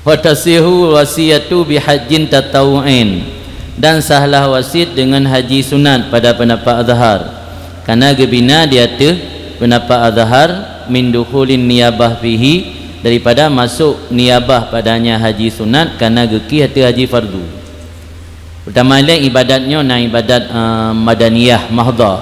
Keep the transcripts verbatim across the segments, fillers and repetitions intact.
Wa tasihhu wasiyatu bihajjin tatawu'in, dan sahlah wasiet deungon haji sunat pada peundapat azhar, karena geubina di ateueh peundapat azhar, min dukhulin niyabah fihi, daripada masok niyabah padanya haji sunat karena geukih ateueh haji fardu. Peutama ilée ibadat nyoe na ibadat, eh, badaniyah mahdhah,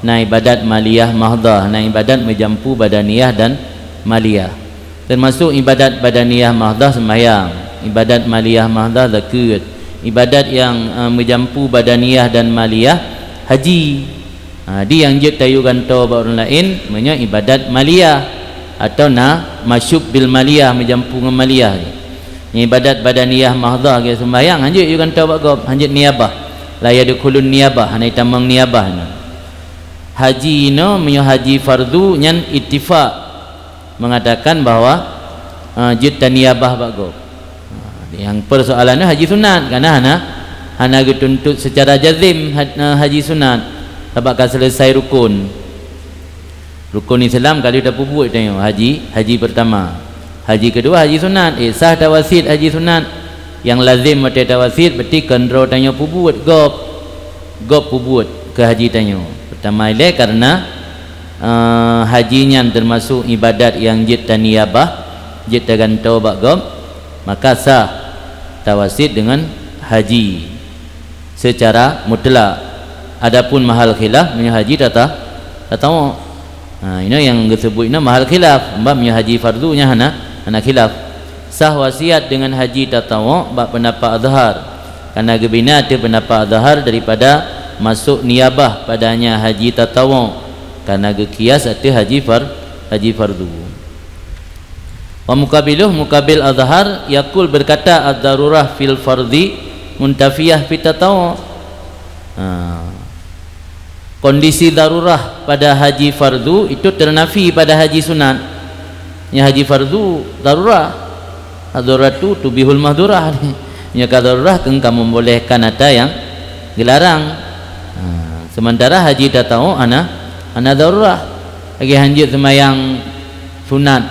na ibadat maliyah mahdhah, na ibadat meujampu badaniyah dan maliyah. Teumasok ibadat badaniyah mahdhah seumayang, ibadat maliyah mahdhah zakeuet, ibadat nyang, eh, meujampu badaniyah dan maliyah haji. Ha, di nyang jeuet tayue gantoe bak ureuëng laén, meunyoe ibadat maliyah, atawa na masyub bil maliyah, meujampu ngon maliyah. Nyang ibadat badaniyah mahdhah, lagée seumayang, hanjeuet yue gantoe bak gob, hanjeuet niyabah. La yadkhulun niyabah, hana itamong niyabah nyoe. Haji nyoe, meunyoe haji fardu, nyan ittifaq mengatakan bahwa, eh, jeuet taniabah bak gob. Ha, nyang persoalan nyoe haji sunat, karena hana, hana geutuntot secara jazim ha-, eh, haji sunat, sabab ka selesai rukun. Rukun Islam ka lheueh tapeubuet tanyoe, haji, haji pertama. Haji kedua, haji sunat. Eh, sah tawasiet haji sunat. Nyang lazim watée tawasiet, berarti keudroe tanyoe peubuet gob. Gob peubuet keu haji tanyoe. Pertama ilée karena, eh, haji nyan teumasok ibadat nyang jeuet taniabah, jeuet tagantoe bak gob, maka sah tawasiet deungon haji secara mutlak. Adapun mahal khilaf, meunyoe haji tata-, tatawuk. Ha, inoe nyang geuseubut inoe mahal khilaf. Sabab meunyoe haji fardu nyan hana, hana khilaf. Sah wasiat deungon haji tatawuk bak peundapat azhar. Karena geubina ateueh peundapat azhar daripada masok niabah padanya haji tatawuk. Karena geukias ateueh haji far-, haji fardu. Wa muqabiluh, muqabil azhar, yaqul, berkata, ad-darurah fil fardhi muntafiyah fit tatawwu'. Ha. Kondisi darurah pada haji fardu itu ternafi pada haji sunat. Nya haji fardu darurah. Ad-daruratu tubihul mahdurah. Nya ka darurah keu ka membolehkan ata nyang geularang. Ha. Sementara haji tatawwu' hana, hana darurah. Lagi hanjeuet seumayang sunat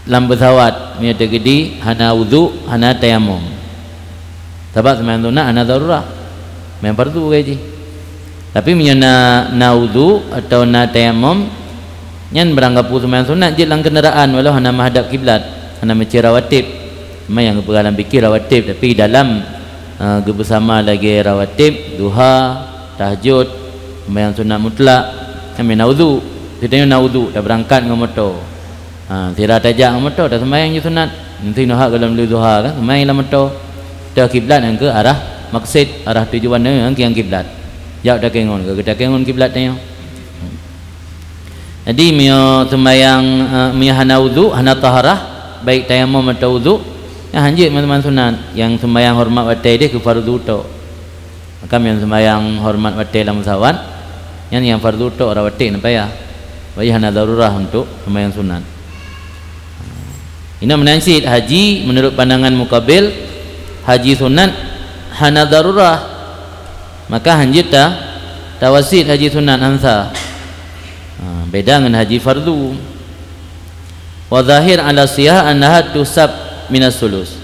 lam pesawat, meunyoe teukeudi hana udhu, hana tayamum. Sabab seumayang sunat hana darurah. Seumayang fardu keu jih. Tapi meunyoe na, na udhu atau na tayamum, nyan barangkapeue seumayang sunat jeuet lam kendaraan walau hana meuhadab kiblat, hana meucue rawatib. Memang nyang geupeugah lam fikih rawatib, tapi dalam, eh, geubeusama lagée rawatib, duha, tahajud, seumayang sunat mutlak, nyan na udhu. Seutanyoe na udhu, tabeurangkat ngon moto. Ha, sira tajak ngon moto, taseumayang jih sunat. Nanti neuhak goh lom lheueh duha kan, seumayang lam moto. Teuh kiblat nyang keu arah maksud, arah tujuan nyang keu kiblat. Jak takée ngon, keu takée ngon kiblat tanyoe. Jadi, meunyoe seumayang, eh, meunyoe hana udhu, hana taharah, baik tayamum atau udhu, nyan hanjeuet seumayang sunat. Nyang seumayang horeumat watée deh keu fardu tok. Maka meunyoe seumayang horeumat watée lam pesawat, nyan nyang fardu tok rawatib na payah. Bagi hana darurah untuk seumayang sunat. Inoe meunan cit haji, menurut pandangan muqabil, haji sunat hana darurah. Maka hanjeuet ta-, tawasiet haji sunat, han sah. Ha, beda ngon haji fardu. Wa zahir ala sihah annaha tuhsab minas sulus.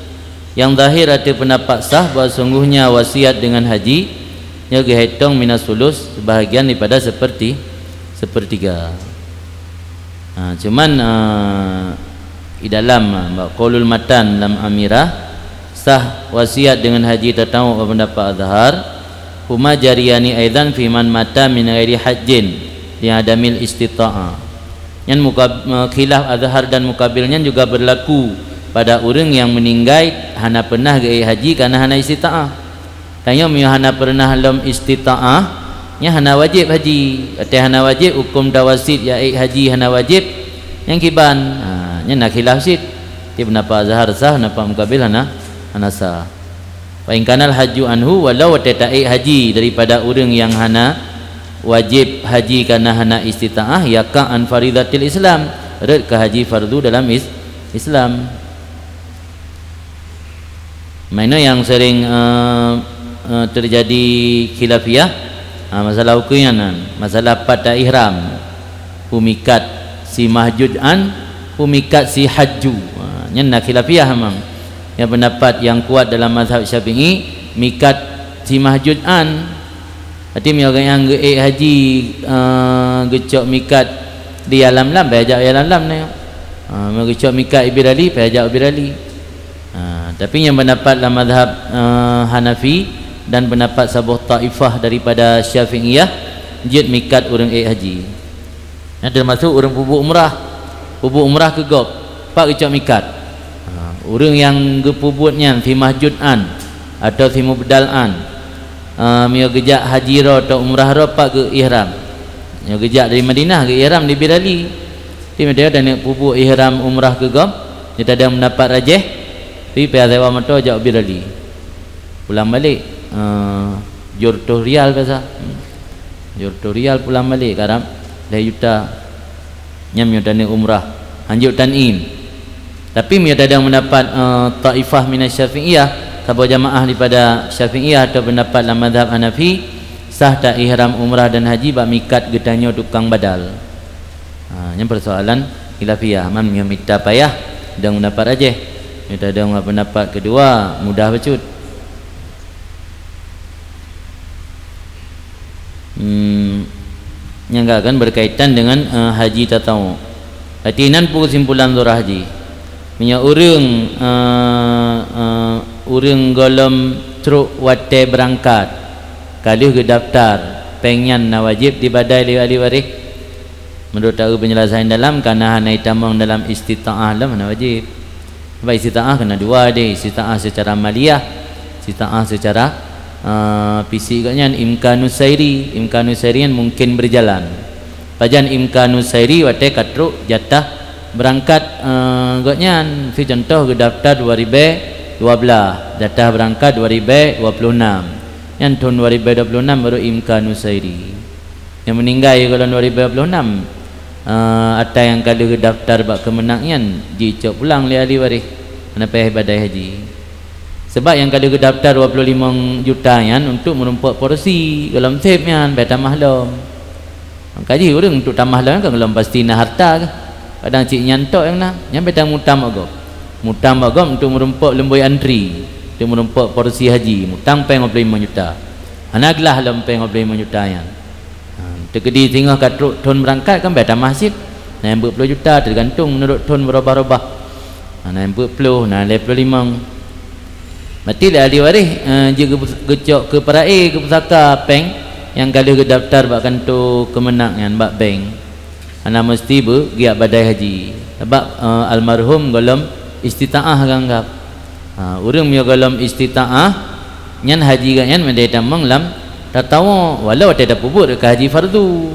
Nyang zahir ateueh peundapat sah bahwa sungguhnya wasiat deungon haji nyoe geuhitong minas sulus, sebahagian daripada seperti, sepertiga. Ha, cuman, eh, di dalam, eh, bak qaulul matan lam amirah, sah wasiat deungon haji tatawwu' bak peundapat azhar, huma jariyani aidan fi man mata min ghairi hajjin li adamil istita'ah. Nyan muka-, eh, khilaf azhar dan muqabil nyan juga berlaku pada ureuëng nyang meuninggai hana peunah geuék haji karena hana istita'ah. Tanyoe meunyoe hana peureunah lom istita'ah, nyan hana wajéb haji. Watée hana wajéb, huköm tawasiet jak ék haji hana wajéb, nyan kiban. Ha, nyan na khilaf cit. Tapi peundapat azhar sah, peundapat muqabil hana, hana sah. Fa in kanal haju anhu, walau watée taék haji daripada ureuëng nyang hana wajéb haji karena hana istita'ah, yaqa' an faridatil Islam, rhot keu haji fardu dalam is-, Islam. Meunan nyang sering, eh, eh, terjadi khilafiyah, ha, masalah huköm nyan, masalah pat ta-ihram, huköm mikat si mahjuj an, huköm mikat si haju. Ha, nyan na khilafiyah memang. Nyang pendapat nyang kuat dalam mazhab Syafi'i, mikat si Mahjud An. Berarti meunyoe gobnyan geuék haji, eh, geucok mikat di Yalamlam, payah jak Yalamlam nyoe. Ha, meunyoe geucok mikat Ubirali, payah jak Ubirali. Ha, tapi nyang pendapat lam mazhab, eh, Hanafi dan pendapat saboh taifah daripada Syafi'iyah, jeuet mikat ureuëng ék haji. Nyan teumasok ureuëng peubuet umrah. Peubuet umrah keu gob, pat geucok mikat. Ha, ureuëng nyang geupeubuet nyan si Mahjud An atau si Mubdal An, ha, meunyoe geujak haji roe atau umrah roe, pat geu-ihram. Meunyoe geujak dari Madinah, geu-ihram di Birali. Tapi meunyoe taneuk peubuet ihram umrah keu gob, nyoe tadong pendapat rajih, tapi payah sewa moto jak Birali. Pulang balek, eh, jur toh rial biasa. Hmm. Jur toh rial pulang balek, karab lhèe juta. Nyan meunyoe taneuk umrah, hanjeuet tan'im. Tapi meunyoe tadong pendapat, eh, taifah minasy Syafi'iyah, saboh jamaah daripada Syafi'iyah atau pendapat lam mazhab Hanafi, sah ta-ihram umrah dan haji bak mikat geutanyoe tukang badal. Ha, nyan persoalan khilafiyah. Man meunyoe mita payah, dong pendapat rajih. Meunyoe tadong pendapat keudua, mudah bacut. Hmm, nyang ka kan berkaitan dengan, eh, haji tatawuk. Berarti nan peue kesimpulan surah haji? Meunyoe ureuëng, eh, eh, ureuëng gohlom trok watèe beurangkat, ka lheueh geudaftar, péng nyan na wajéb dibadai lé ahli waréh? Meunurot taeu peunjelasan dalam, kana hana itamong dalam istita'ah lom hana wajéb. Sabab istita'ah kana dua deh, istita'ah secara maliyah, istita'ah secara, eh, fisik. Gobnyan imkanus sairi, imkanus sairi nyan mungkin berjalan. Pajan imkanus sairi? Watèe ka trok jatah beurangkat, eh, gobnyan. Si contoh geudaftar dua ribèe dua blaih, jatah beurangkat dua ribèe dua ploh nam. Nyan thon dua ribèe dua ploh nam baru imkanus sairi. Nyang meuninggai gohlom dua ribèe dua ploh nam, eh, ata nyang ka lheueh geudaftar bak keumeunang nyan jicok pulang lé ahli waréh, hana payah ibadai haji. Sabab nyang ka lheueh geudaftar dua ploh limong juta nyan untuk meurumpok porsi, gohlom sép nyan, bèk tamah lom. Maka jih ureuëng untuk tamah lom kan gohlom pasti na harta kah? Kadang cit nyan tok nyang na, nyan bèk tamutam bak gob. Mutam bak gob untuk meurumpok lumbôi antri, untuk meurumpok porsi haji, mutang péng dua ploh limong juta. Hana glah lom péng dua ploh limong juta nyan. Ha, teukeudi singoh ka trok thon beurangkat kan bèk tamah cit. Na nyang beuet ploh juta, teugantung meunurot thon beurobah-robah. Ha, na nyang beuet ploh, na lhèe ploh limong. Berarti lé ahli waréh, eh, jeuet geu-, geucok keu peuraé, geupusaka péng nyang ka lheueh geudaftar bak kantô keumeunang nyan, bak bank. Hana meusti beu-, geujak badai haji. Sabab, eh, almarhum gohlom istita'ah geuanggab. Ha, ureuëng meunyoe gohlom istita'ah, nyan haji gobnyan meudeh tamong lam tatawuk, walau watèe tapeubuet rot keu haji fardu.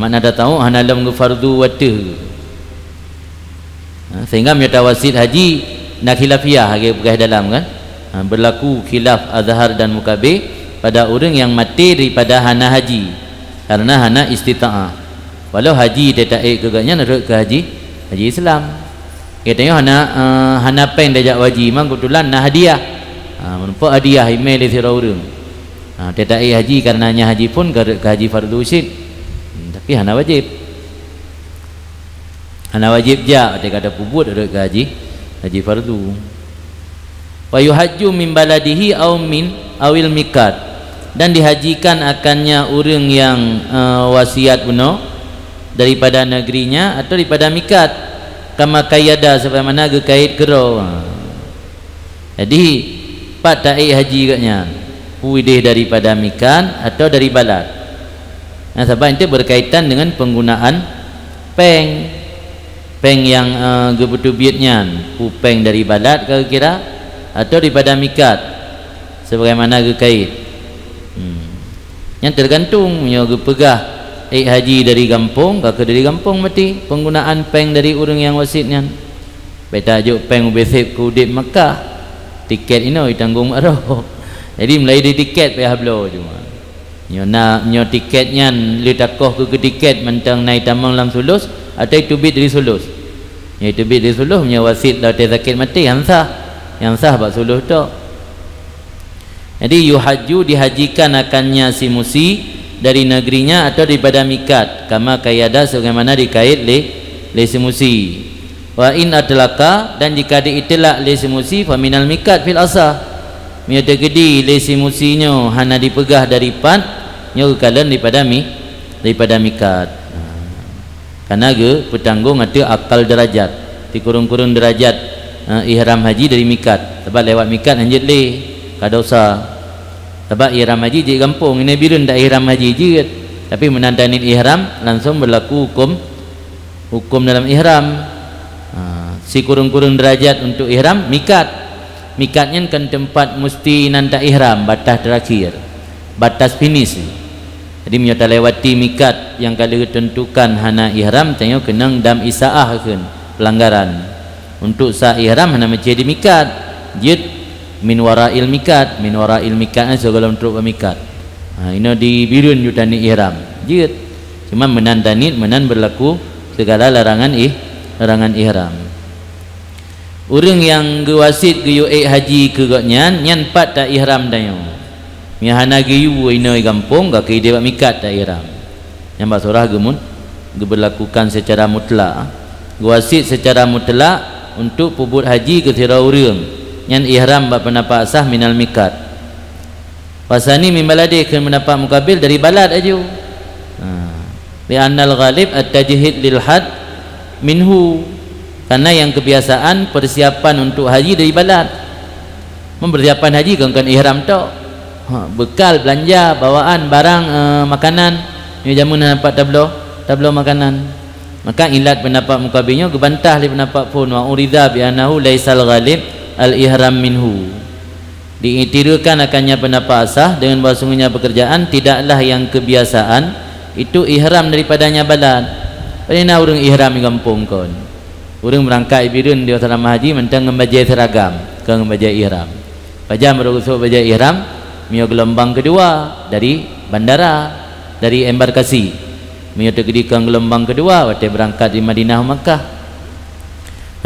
Makna tatawuk hana lom geufardu ateueh. Ha, sehingga meunyoe tawasiet haji na khilafiyah lagèe peugah dalam kan. Ha, berlaku khilaf azhar dan mukabe pada ureuëng nyang maté daripada hana haji, karena hana istita'ah. Walau haji teuh taék keu gobnyan rot keu haji, haji Islam. Geutanyoe hana, eh, hana péng tajak haji, mang keubeutulan na hadiah. Ha, meurumpok hadiah imè lé sidroe ureuëng. Ha, teuh taék haji karena nyan haji phon ka rot keu haji fardu cit. Hmm, tapi hana wajéb. Hana wajéb jak, watèe ka tapeubuet rot keu haji, haji fardu. Wa yuhajju min baladihi aw min, awil miqat. Dan dihajikan akannya ureuëng nyang, eh, wasiat bunoe daripada negerinya atau daripada miqat, kama qayyada, sebagaimana geukait keudroe. Jadi, pat taék haji gobnyan, peue idéh daripada miqat atau dari balad. Nah, sabab nyan berkaitan dengan penggunaan péng. Péng nyang, eh, geupeuteubiet nyan, peue péng dari balad ka geukira atau daripada miqat, sebagaimana geukait. Hmm. Nyan teugantung, meunyoe geupeugah ék haji dari gampông, ka keuh dari gampông berarti penggunaan péng dari ureuëng nyang wasiet nyan. Bèk tajok péng ubé sép keu udép Makkah. Tiket inoe jitanggong bak droe. Jadi, meulayeue di tiket payah bloe cuma. Nyoe na, nyoe tiket nyan lé takoh keu, keu tiket mantong na jitamong lam sulus, atau jiteubiet dari sulus. Nyoe jiteubiet dari sulus, meunyoe wasiet lam watèe sakét maté, han sah. Nyang sah bak sulus tok. Jadi, yuhajju, dihajikan akannya si musi dari negerinya atau daripada miqat, kama qayyada, sebagaimana dikait lé, lé si musi. Wa in atlaqa, dan jika diitlak lé si Musi, fa minal miqat fil asah. Meunyoe teukeudi lé si Musi nyoe hana dipeugah dari pat, nyoe geukalon daripada mi-, daripada miqat. Karena geupeutanggong ateueh akal derajat. Sikureueng-kureueng derajat, eh, ihram haji dari miqat. Sabab lewat miqat hanjeuet lé, ka dosa. Sabab ihram haji jeuet gampông, ini bireuen dak ihram haji jeuet. Tapi meunan taniet ihram, langsung berlaku hukum, hukum dalam ihram. Ha, sikureueng-kureueng derajat untuk ihram, miqat. Miqat nyan kan tempat musti nan ta ihram, batas terakhir, batas finish. Jadi, meunyoe talewati miqat nyang ka lheueh tentukan hana ihram, tanyoe keunong dam isaah kheun, pelanggaran. Untuk sa ihram hana meucé di miqat, jeuet min warail miqat, min warail miqat, eh, sigohlom trok bak miqat. Ha, inoe di bireuen ju taniet ihram, jeuet. Cuma meunan taniet, meunan berlaku segala larangan ih-, larangan ihram. Ureuëng nyang geuwasiet geuyue ék haji keu gobnyan, nyan pat ta ihram tanyoe. Meunyo hana geuyue inoe gampông, gaki idéh bak miqat ta ihram. Nyang bak surah geumut-, geubeulakukan secara mutlak. Geuwasiet secara mutlak untuk peubuet haji keu sidroe ureuëng, nyan ihram bak peundapat sah minal miqat. Wasani min baladih, keu peundapat mukabil dari balad aju. Ha. Li annal ghalib at-tajhid lil had minhu. Karena yang kebiasaan persiapan untuk haji dari balad. Mempersiapan haji kon, kon ihram tok. Ha, bekal belanja, bawaan barang, eh, makanan. Nyoe jameun hana pat tabloe, tabloe makanan. Maka ilat peundapat mukabil nyoe geubantah lé peundapat phon, wa urida bi annahu laisal ghalib al-ihram minhu. Diiktireukan akannya peundapat asah dengan bahwasanya pekerjaan tidaklah yang kebiasaan itu ihram daripadanya balad. Padahai na ureuëng ihram di gampông kon. Ureuëng beurangkat i Bireuen di asrama haji mantong ngon bajée seragam, kon ngon bajée ihram. Pajan barô geusôk bajée ihram? Meunyoe geulumbang keudua dari bandara, dari embarkasi. Meunyoe teukeudi kon geulumbang keudua, watée beurangkat di Madinah u Makkah.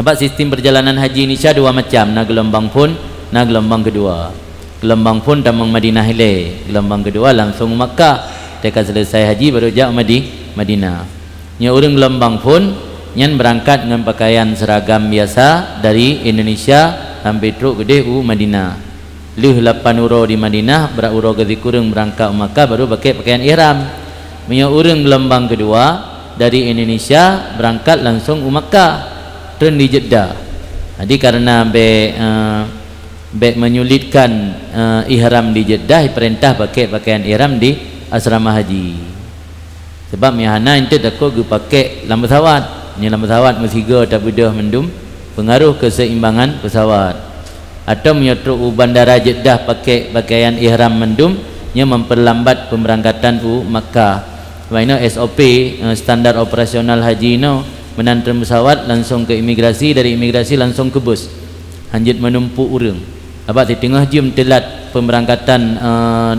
Sabab sistem perjalanan haji Indonesia dua macam, na geulumbang phon, na geulumbang keudua. Geulumbang phon tamong Madinah ilée, geulumbang keudua langsong u Makkah. Teuka selesai haji baru jak u Madi-, Madinah. Nyoe ureuëng geulumbang phon, nyan beurangkat ngon pakaian seragam biasa dari Indonesia sampai trok keudeh u Madinah. Lheueh lapan uroe di Madinah, brat uroe keu sikureueng beurangkat u Makkah baru pakai pakaian ihram. Meunyoe ureuëng geulumbang keudua dari Indonesia beurangkat langsong u Makkah, treun di Jeddah. Jadi, karena bék, eh, bék menyulitkan, eh, ihram di Jeddah, peurintah pakai pakaian ihram di asrama haji. Sabab meunyo hana, eunteuk takot geupakék lam pesawat. Nyoe lam pesawat meusigoe tabeudôh mandum, peungaroh keuseimbangan pesawat. Atawa meunyo trok u bandara Jeddah pakék pakaian ihram mandum, nyoe memperlambat pemberangkatan u Makkah. Sabab inoe S O P, eh, standar operasional haji inoe, meunan treun pesawat langsong keu imigrasi, dari imigrasi langsong keu bus. Hanjeuet menumpuk ureuëng. Sabab siteungoh jeuem teulat pemberangkatan, eh,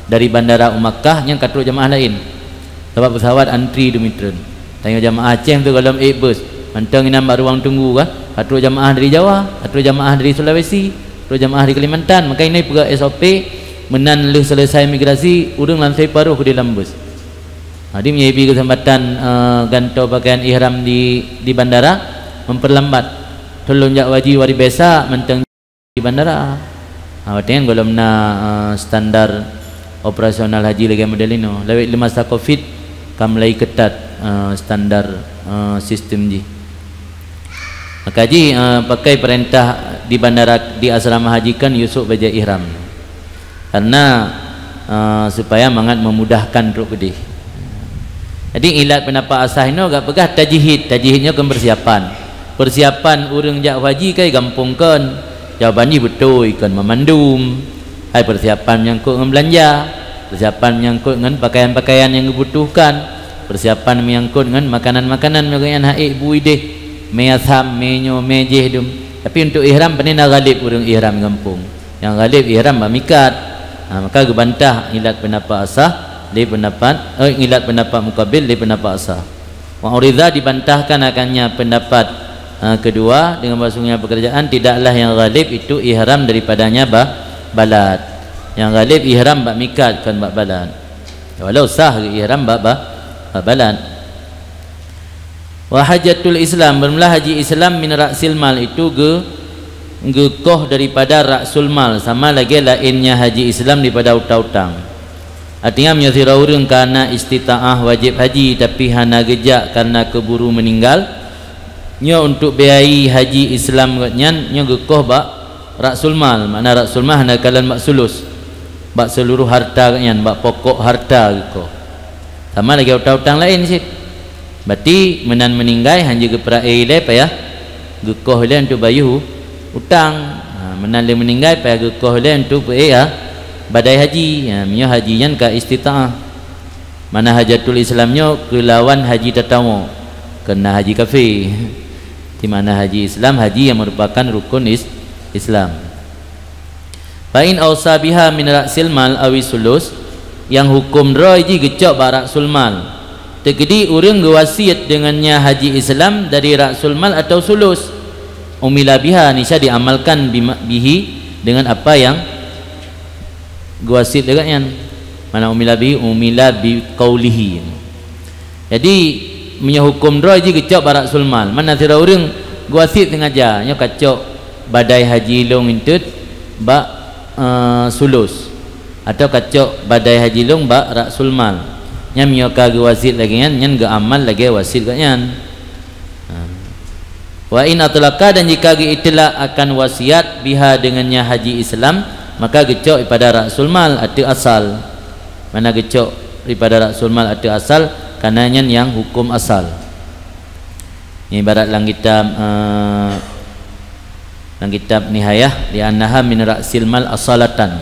dari bandara u Makkah, nyan ka trok jamaah laén. Sabab pesawat antri demi treun. Tanyoe jamaah Aceh tu golom ék bus. Mantong inan bak ruang tunggu kah? Ka trok jamaah dari Jawa, ka trok jamaah dari Sulawesi, trok jamaah dari Kalimantan. Maka inoe peugah S O P, meunan lheueh selesai imigrasi, ureuëng langsai paroh keudeh lam bus. Jadi, meunyo ibi keuseumpatan, eh, gantoe pakaian ihram di, di bandara, memperlambat. Tulông jak haji wari biasa, mantong di bandara. Ha, watée nyan golom na, eh, standar operasional haji lagée model inoe. Lawét lé masa covid ka mulai keutat, eh, standar, eh, sistem jih. Maka jih, eh, pakai peurintah di bandara, di asrama haji kan yue sôk bajée ihram. Karena, eh, supaya mangat memudahkan trok keudeh. Jadi, ilat peundapat asah inoe gak peugah tajhid. Tajhid nyoe kon persiapan. Persiapan ureuëng jak haji kai gampông kon. Jawaban jih beutôi kon meumandum. Hai persiapan menyangkut ngon beulanja, persiapan menyangkut ngon pakaian-pakaian nyang geubutuhkan, persiapan menyangkut ngon makanan-makanan meunyoe gobnyan hana ék bu idéh, mé asam, mé nyoe, mé jéh dum. Tapi untuk ihram, pane na ghalib ureuëng ihram gampông. Nyang ghalib ihram bak mikat. Ha, maka geubantah ilat peundapat asah lé peundapat, eh, ilat peundapat mukabil lé peundapat asah. Wa urida, dibantahkan akannya pendapat, eh, kedua dengan bahwasanya pekerjaan tidaklah yang ghalib itu ihram daripadanya ba-, balad. Yang ghalib ihram bak mikat, kon bak balad. Walau sah ihram bak, bak, bak balad. Wa hajatul Islam, beureumalah haji Islam min ra'sil mal, itu geu-, geukoh daripada ra'sul mal, sama lagée laén nyan haji Islam daripada utang-utang. Artinya, meunyoe sidroe ureuëng ka na istita'ah wajéb haji, tapi hana geujak kareuna keuburu meuninggal, nyoe untuk biayai haji Islam gobnyan, nyoe geukoh bak ra'sul mal, makna ra'sul mal hana kalon bak sulus, bak seuluruh harta gobnyan, bak pokok harta geukoh. Sama lagée utang-utang laén cit. Berarti meunan meuninggai hana geupeurae ilée payah geukoh ilée untuk bayeue utang. Ha, meunan lé meuninggai payah geukoh ilée untuk peuék, ha, badai haji. Ha, meunyoe haji nyan ka istita'ah. Mana hajatul Islam nyoe keulawan haji tatawuk, keu na haji kafé. Di mana haji Islam, haji yang merupakan rukun is-, Islam. Fa in ausa biha min ra'sil mal awi sulus, nyang huköm droe jih geucok bak ra'sul mal. Teukeudi ureuëng geuwasiet deungon nyan haji Islam dari ra'sul mal atawa sulus. Umila biha, nisya diamalkan bima-, bihi, dengan apa nyang geuwasiet deungon nyan. Mana umila bihi, umila biqaulihi. Jadi, meunyoe huköm droe jih geucok bak ra'sul mal, mana sidroe ureuëng geuwasiet sengaja, nyoe kacok badai haji lôn intet bak, eh, sulus, atau kacok badai haji lôn bak ra'sul mal. Nyan meunyoe ka geuwasiet lagée nyan, nyan geuamal lagée wasiet gobnyan. Ha. Wa in atlaqa, dan jika geuitlak akan wasiat, biha, deungon nyan haji Islam, maka geucok ipada ra'sul mal, ateueh asal. Mana geucok ipada ra'sul mal ateueh asal, karena nyan nyang huköm asal. Ibarat lam kitab, eh, lam kitab Nihayah, "Li annaha min ra'sil mal asalatan."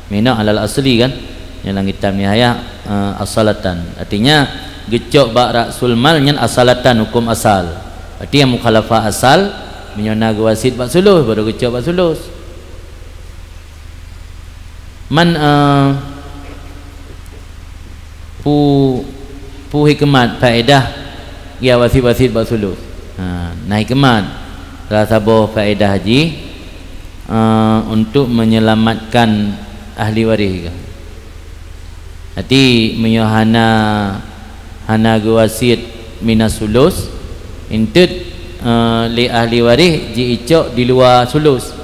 Mino alal asli kan? Nyang lam kitab Nihayah, eh, asalatan. Artinya, geucok bak ra'sul mal nyan asalatan, huköm asal. Berarti nyang mukhalafah asal, meunyoe na geuwasiet bak sulus, baru geucok bak sulus. Man, eh, pu-, pu hikmat faedah ya wasiet-wasiet bak sulus. Ha, na hikmat salah saboh faedah jih, eh, untuk menyelamatkan ahli waris. Jadi, meunyoe hana, hana geuwasiet minas sulus, intet, eh, lé ahli waréh jiicok di luwa sulus,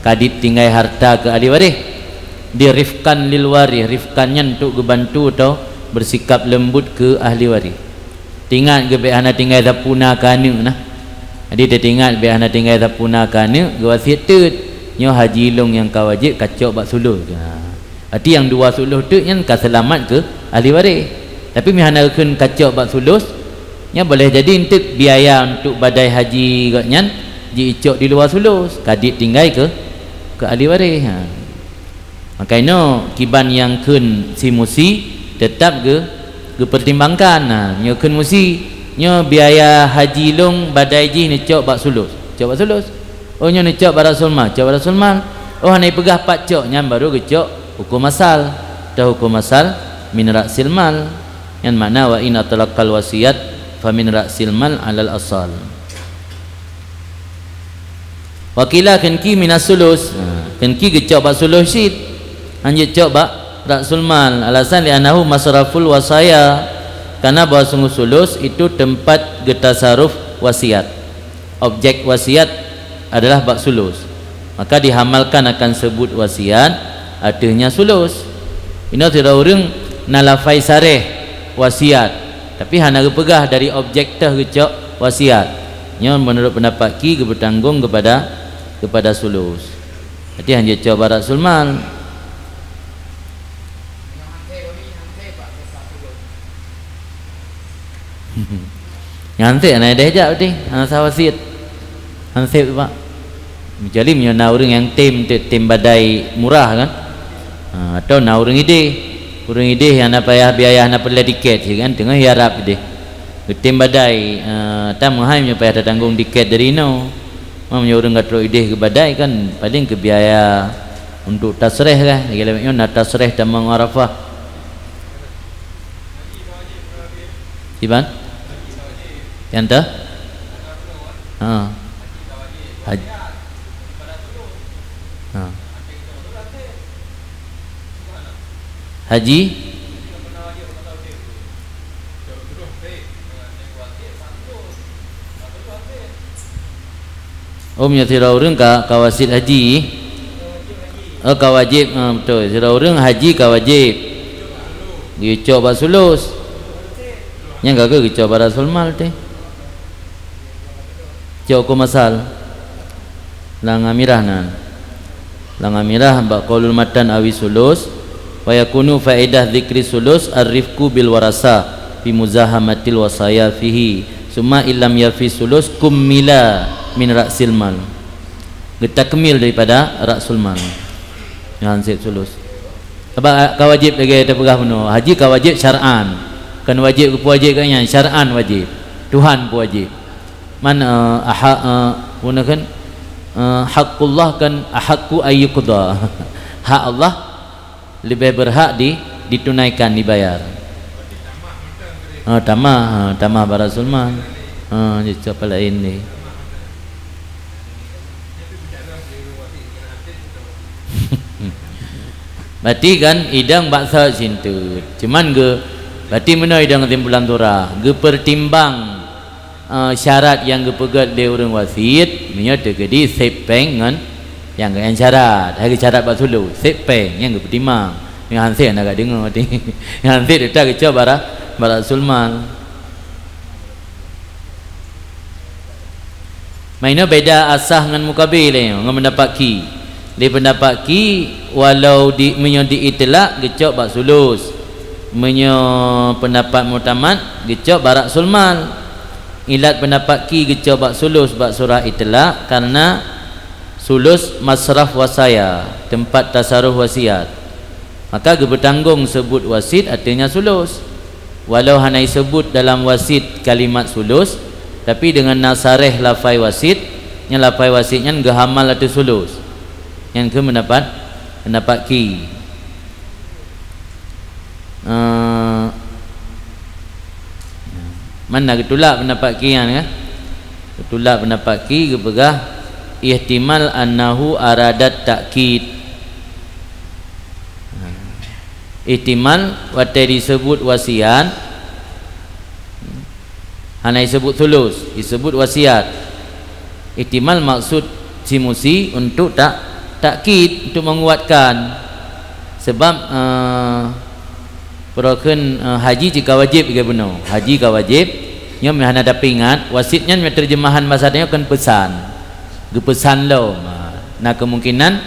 ka ditinggai harta keu ahli waréh. Di rifqan lil warith, rifqan nyan untuk geubantu atau bersikap lembut keu ahli waréh. Teuingat geuh bék hana tinggai sapeue na keu aneuk na. Jadi teuingat bék hana tinggai sapeue na keu aneuk, geuwasiet teut, nyoe haji lôn nyang ka wajéb kacok bak sulus. Ha. Arti nyang dua sulus teuk nyan ka seulamat keu ahli waréh. Tapi meuhana geukheun kacok bak sulus, nyan boleh jadi enteuk biaya untuk badai haji gobnyan jiicok di luwa sulus, ka ditinggai keu, keu ahli waréh. Ha. Maka inoe kiban nyang kheun si musi teutap geu-, geupeurtimbangkan. Ha, nyoe kheun musi, nyoe biaya haji lôn badai jih neucok bak sulus. Cok bak sulus. Oh, nyoe neucok bak Rasul Mal, cok bak Rasul Mal. Oh, hana ipeugah pat cok, nyan baru geucok huköm asal. Teuh huköm asal min ra'sil mal. Nyan makna wa in atlaqal wasiyat fa min ra'sil mal alal asal. Wa qila kheun ki minas sulus. Ha, kheun ki geucok bak sulus cit. Hanjeuet cok bak ra'sul mal. Alasan li annahu masraful wasaya. Karena bahwa sungguh sulus itu tempat geutasaruf wasiat. Objek wasiat adalah bak sulus. Maka dihamalkan akan seubut wasiat, ateueh nyan sulus. Inoe sidroe ureuëng na lafai saréh wasiat, tapi hana geupeugah dari objek teuh geucok wasiat. Nyoe meunurot peundapat ki geupeutanggong keupada, keupada sulus. Jadi hanjeuet cok bak ra'sul mal. Nyan hanté na idéh jak udeh, hana sah wasiet. Hanté, Pak. Kecuali meunyoe na ureuëng nyang tem, tem badai murah kan. Ha, atau na ureuëng idéh. Ureuëng idéh nyang hana payah biaya, hana peureulée tiket, kan, teungoh i Arab idéh. Geutem badai, eh, tan meuhai meunyoe payah tatanggong tiket dari inoe. Meunyoe ureuëng ka trok idéh keu badai kan, paléng keu biaya untuk tasréh lah. Lagée nyoe na tasréh tamong Arafah. Kiban? Nyang teuh? Ha. Haj-, ha. Haji? Hukum nyoe sidroe ureuëng ka, ka wasiet haji. Oh, ka wajéb, ha, beutôi. Sidroe ureuëng haji ka wajéb. Geucok bak sulus. Nyang ka geucok bak rasul mal teh. Cok hukum asal. Lam amirah nan. Lam amirah bak qaulul matan awi sulus, wa yakunu faedah dzikri sulus ar-rifqu bil warasa fi muzahamatil wasaya fihi. Summa illam yafi sulus kummila min ra'sil mal. Geutakmil daripada ra'sul mal. Nyan sép sulus. Sabab ka wajéb lagée tapeugah bunoe. Haji ka wajéb syar'an. Kan wajéb geupeuwajéb kan nyan, syar'an wajéb. Tuhan peuwajéb. Man, eh, aha, eh, guna kan, eh, haqqullah kan ahaqqu ayyuqda. Hak Allah lebih berhak di, ditunaikan, dibayar. Ha, tamah, ha, tamah bak rasul mal. Ha, jicok pala ini. Berarti kan idang baksa sinteut. Cuman ge, berarti meunoe idang kesimpulan surah. Geupertimbang eh, syarat nyang geupeugét lé ureuëng wasiet, meunyoe teukeudi sép péng ngon nyang, nyang syarat. Hai syarat bak sulus, sép péng nyang geupeutimang. Nyang han sép hana ka deungoe teuh. Nyang han sép teuta geucok bak ra-, bak rasul mal. Meunyoe beda asah ngon mukabil lé nyoe, ngon pendapat ki. Lé pendapat ki, walau di, meunyoe di itlak geucok bak sulus. Meunyoe pendapat muktamad geucok bak rasul mal. Ilat pendapat ki geucok bak sulus bak surah itlak karena sulus masraf wasaya, tempat tasaruf wasiat. Maka geupeutanggong seubut wasiet artinya sulus. Walau hana iseubut dalam wasiet kalimat sulus, tapi deungon na sareh lafai wasiet, nyan lafai wasiet nyan geuhamal ateueh sulus. Nyan keuh pendapat, pendapat ki. Eh, mana geutulak pendapat ki nyan kan? Geutulak pendapat ki geupeugah ihtimal annahu aradat takkid. Ihtimal watée diseubut wasiat, hana diseubut sulus, diseubut wasiat. Ihtimal maksud si Musi untuk tak, takkid, untuk menguatkan. Sebab, eh, peurokon, eh, haji jika wajib ke bunoe. Haji ka wajib, nyoe hana tapi ingat, wasiet nyan terjemahan bahasa tanyoe kan pesan. Geupeusan lom. Na kemungkinan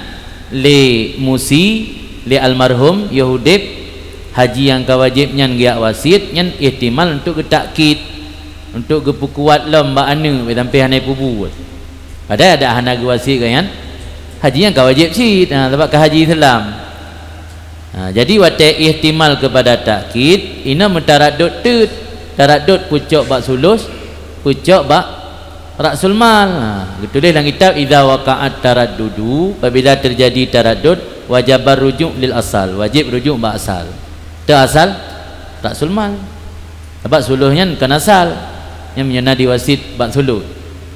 lé Musi, lé almarhum Yahudib, haji nyang ka wajib nyan geujak wasiet nyan ihtimal untuk geutakkid, untuk geupeukuat lom bak aneuëk, sampai hana ipubuet. Padahai adak hana geuwasiet gobnyan, haji nyang ka wajib cit, ha, sabab ka haji Islam. Ha, jadi watée ihtimal kepada takkid, inoe meutaraddud teut, taraddud pucok bak sulus, pucok bak rasul mal. Ha, geutuléh lam kitab, "Idza waqa'at taraddudu," apabila terjadi taraddud, "wajabar ruju' lil asal," wajib rujuk bak asal. Teu asal rasul mal. Sabab sulus nyan kan asal. Nyan meunyoe na diwasiet bak sulus.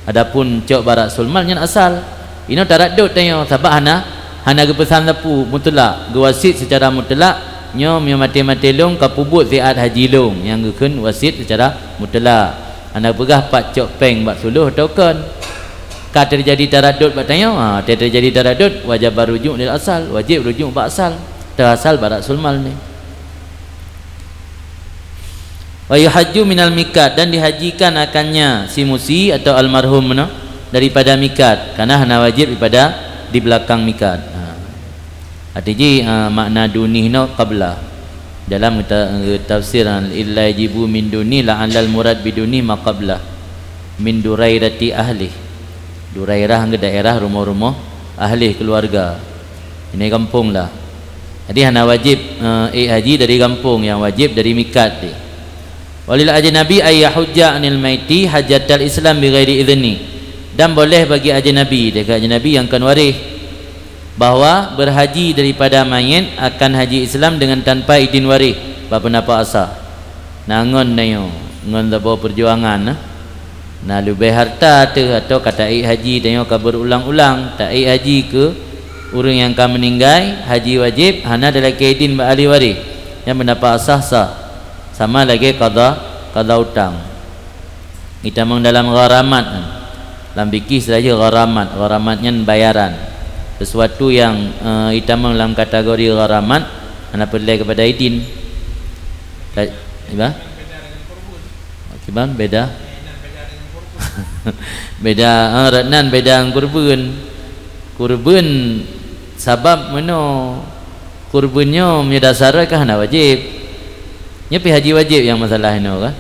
Adapun cok bak rasul mal nyan asal. Inoe taraddud tanyoe sabab hana, hana geupeusan sapeue mutlak, geuwasiet secara mutlak, nyoe meunyoe maté-maté lôn ka pubuet siat haji lôn nyang geukheun wasiet secara mutlak. Hana peugah pat cok péng bak sulus atau kon. Ka terjadi taraddud bak tanyoe, ha, watée terjadi taraddud, wajabar rujuk lil asal, wajib rujuk bak asal. Teu asal bak rasul mal ni. Wa yuhajju minal miqat, dan dihajikan akannya si Musi atau almarhum meunoe daripada miqat, karena hana wajib daripada di belakang miqat. Ha. Arti jih, ha, makna dunih nyoe qablah. Dalam ta-, tafsir, ha, illa yajibu min dunih, la'allal murad bidunih ma qablah. Min durairati ahlih. Durairah ke daerah rumoh-rumoh ahlih keluarga. Ini gampông lah. Jadi hana wajib, eh, ék haji dari gampông, nyang wajib dari mikat deh. Walil ajnabi ay yahujja anil maiti hajjatal Islam bighairi idzni. Dan boleh bagi ajnabi, dekat ajnabi nyang kon waréh, bahwa berhaji daripada mayit akan haji Islam dengan tanpa idin waréh, bak pendapat asah. Na ngon tanyoe, ngon saboh peujuangan, nah. Na leubeh hareuta teuh atau ka taék haji tanyoe ka beurulang-ulang, taék haji keu ureuëng nyang ka meuninggai, haji wajéb hana talakée idin bak ahli waréh, nyan pendapat asah sah, sama lagée qadha, qadha utang. Geutamong dalam gharamat, Lam fikih istilah jih gharamat. Gharamat nyan bayaran. Sesuatu nyang, eh, itamong lam kategori gharamat, hana peureulée keupada idin. Ka-, iba? Kiban beda? Beda, eh, rot nan beda ngon kurbeuen. Kurbeuen sabab meunoe, kurbeuen nyoe meunyoe dasar rot ka hana wajéb. Nyoe pih haji wajéb nyang masalah inoe ka.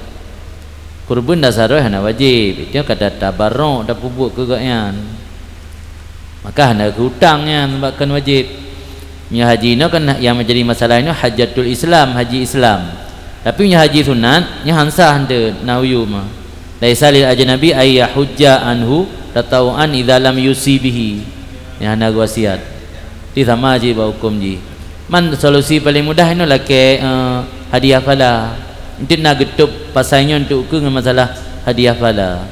Kurbeuen dasar rot hana wajéb, itu ka ta-, tabarok tapeubuet keu gobnyan. Maka hana keu utang nyan, sebab kon wajéb. Meunyoe haji inoe kan nyang menjadi masalah inoe hajatul Islam, haji Islam. Tapi meunyoe haji sunat, nyan han sah hante na uyuem. Laisa lil ajnabi ay yahujja anhu tatawuan idza lam yusi bihi. Nyan hana geuwasiat. Ti sama cit bak huköm jih. Man solusi paleng mudah inoe lakée, eh, hadiah phala. Enteuk na geutôb pasai nyoe untuk ukeue ngon masalah hadiah phala.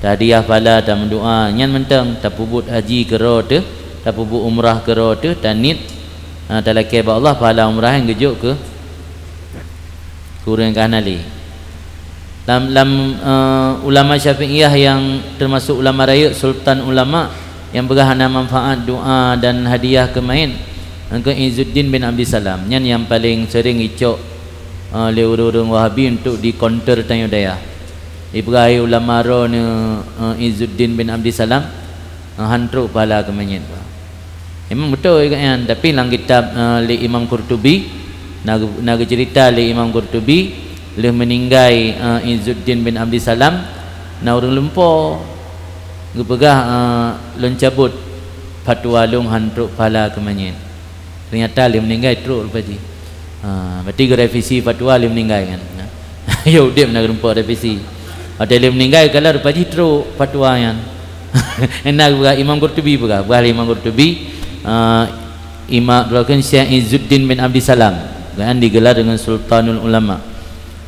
Hadiah phala tameudoá nyan mantong, tapeubuet haji keudroe teuh, tapeubuet umrah keudroe teuh, taniet, ha, talakée bak Allah, phala umrah nyan geujok keu, keu ureuëng nyang ka hana lé. Lam, lam, eh, ulama Syafi'iyah nyang teumasok ulama rayeuk, sultan ulama, nyang peugah hana manfaat doá dan hadiah keu mayét, nyan keuh Izzuddin bin Abdissalam. Nyan nyang paleng seuring icok, eh, lé ureuëng-ureuëng Wahabi untuk di counter tanyoe dayah. Ibrahim ulama droeneuh, eh, Izzuddin bin Abdissalam, eh, han trok pahala keu manyét. Memang beutôi gobnyan, tapi lam kitab, eh, lé Imam Qurtubi, na geu-, na geuceurita lé Imam Qurtubi, lheueh meuninggai, eh, Izzuddin bin Abdissalam, na ureuëng lumpoe geupeugah, eh, lôn cabot fatwa lôn han trok pahala keu manyét. Ternyata lheueh meuninggai trok rupa jih. Ha, berarti geurevisi fatwa lheueh meuninggai kan. Ya udeb na geureumpok revisi. Watée lheueh meuninggai kalau rupa jih trok fatwa nyan. Ena geupeugah Imam Qurtubi peugah, peugah lé Imam Qurtubi, ha, Imam Rakan Syekh Izzuddin bin Abdissalam, kan digelar dengan Sultanul Ulama.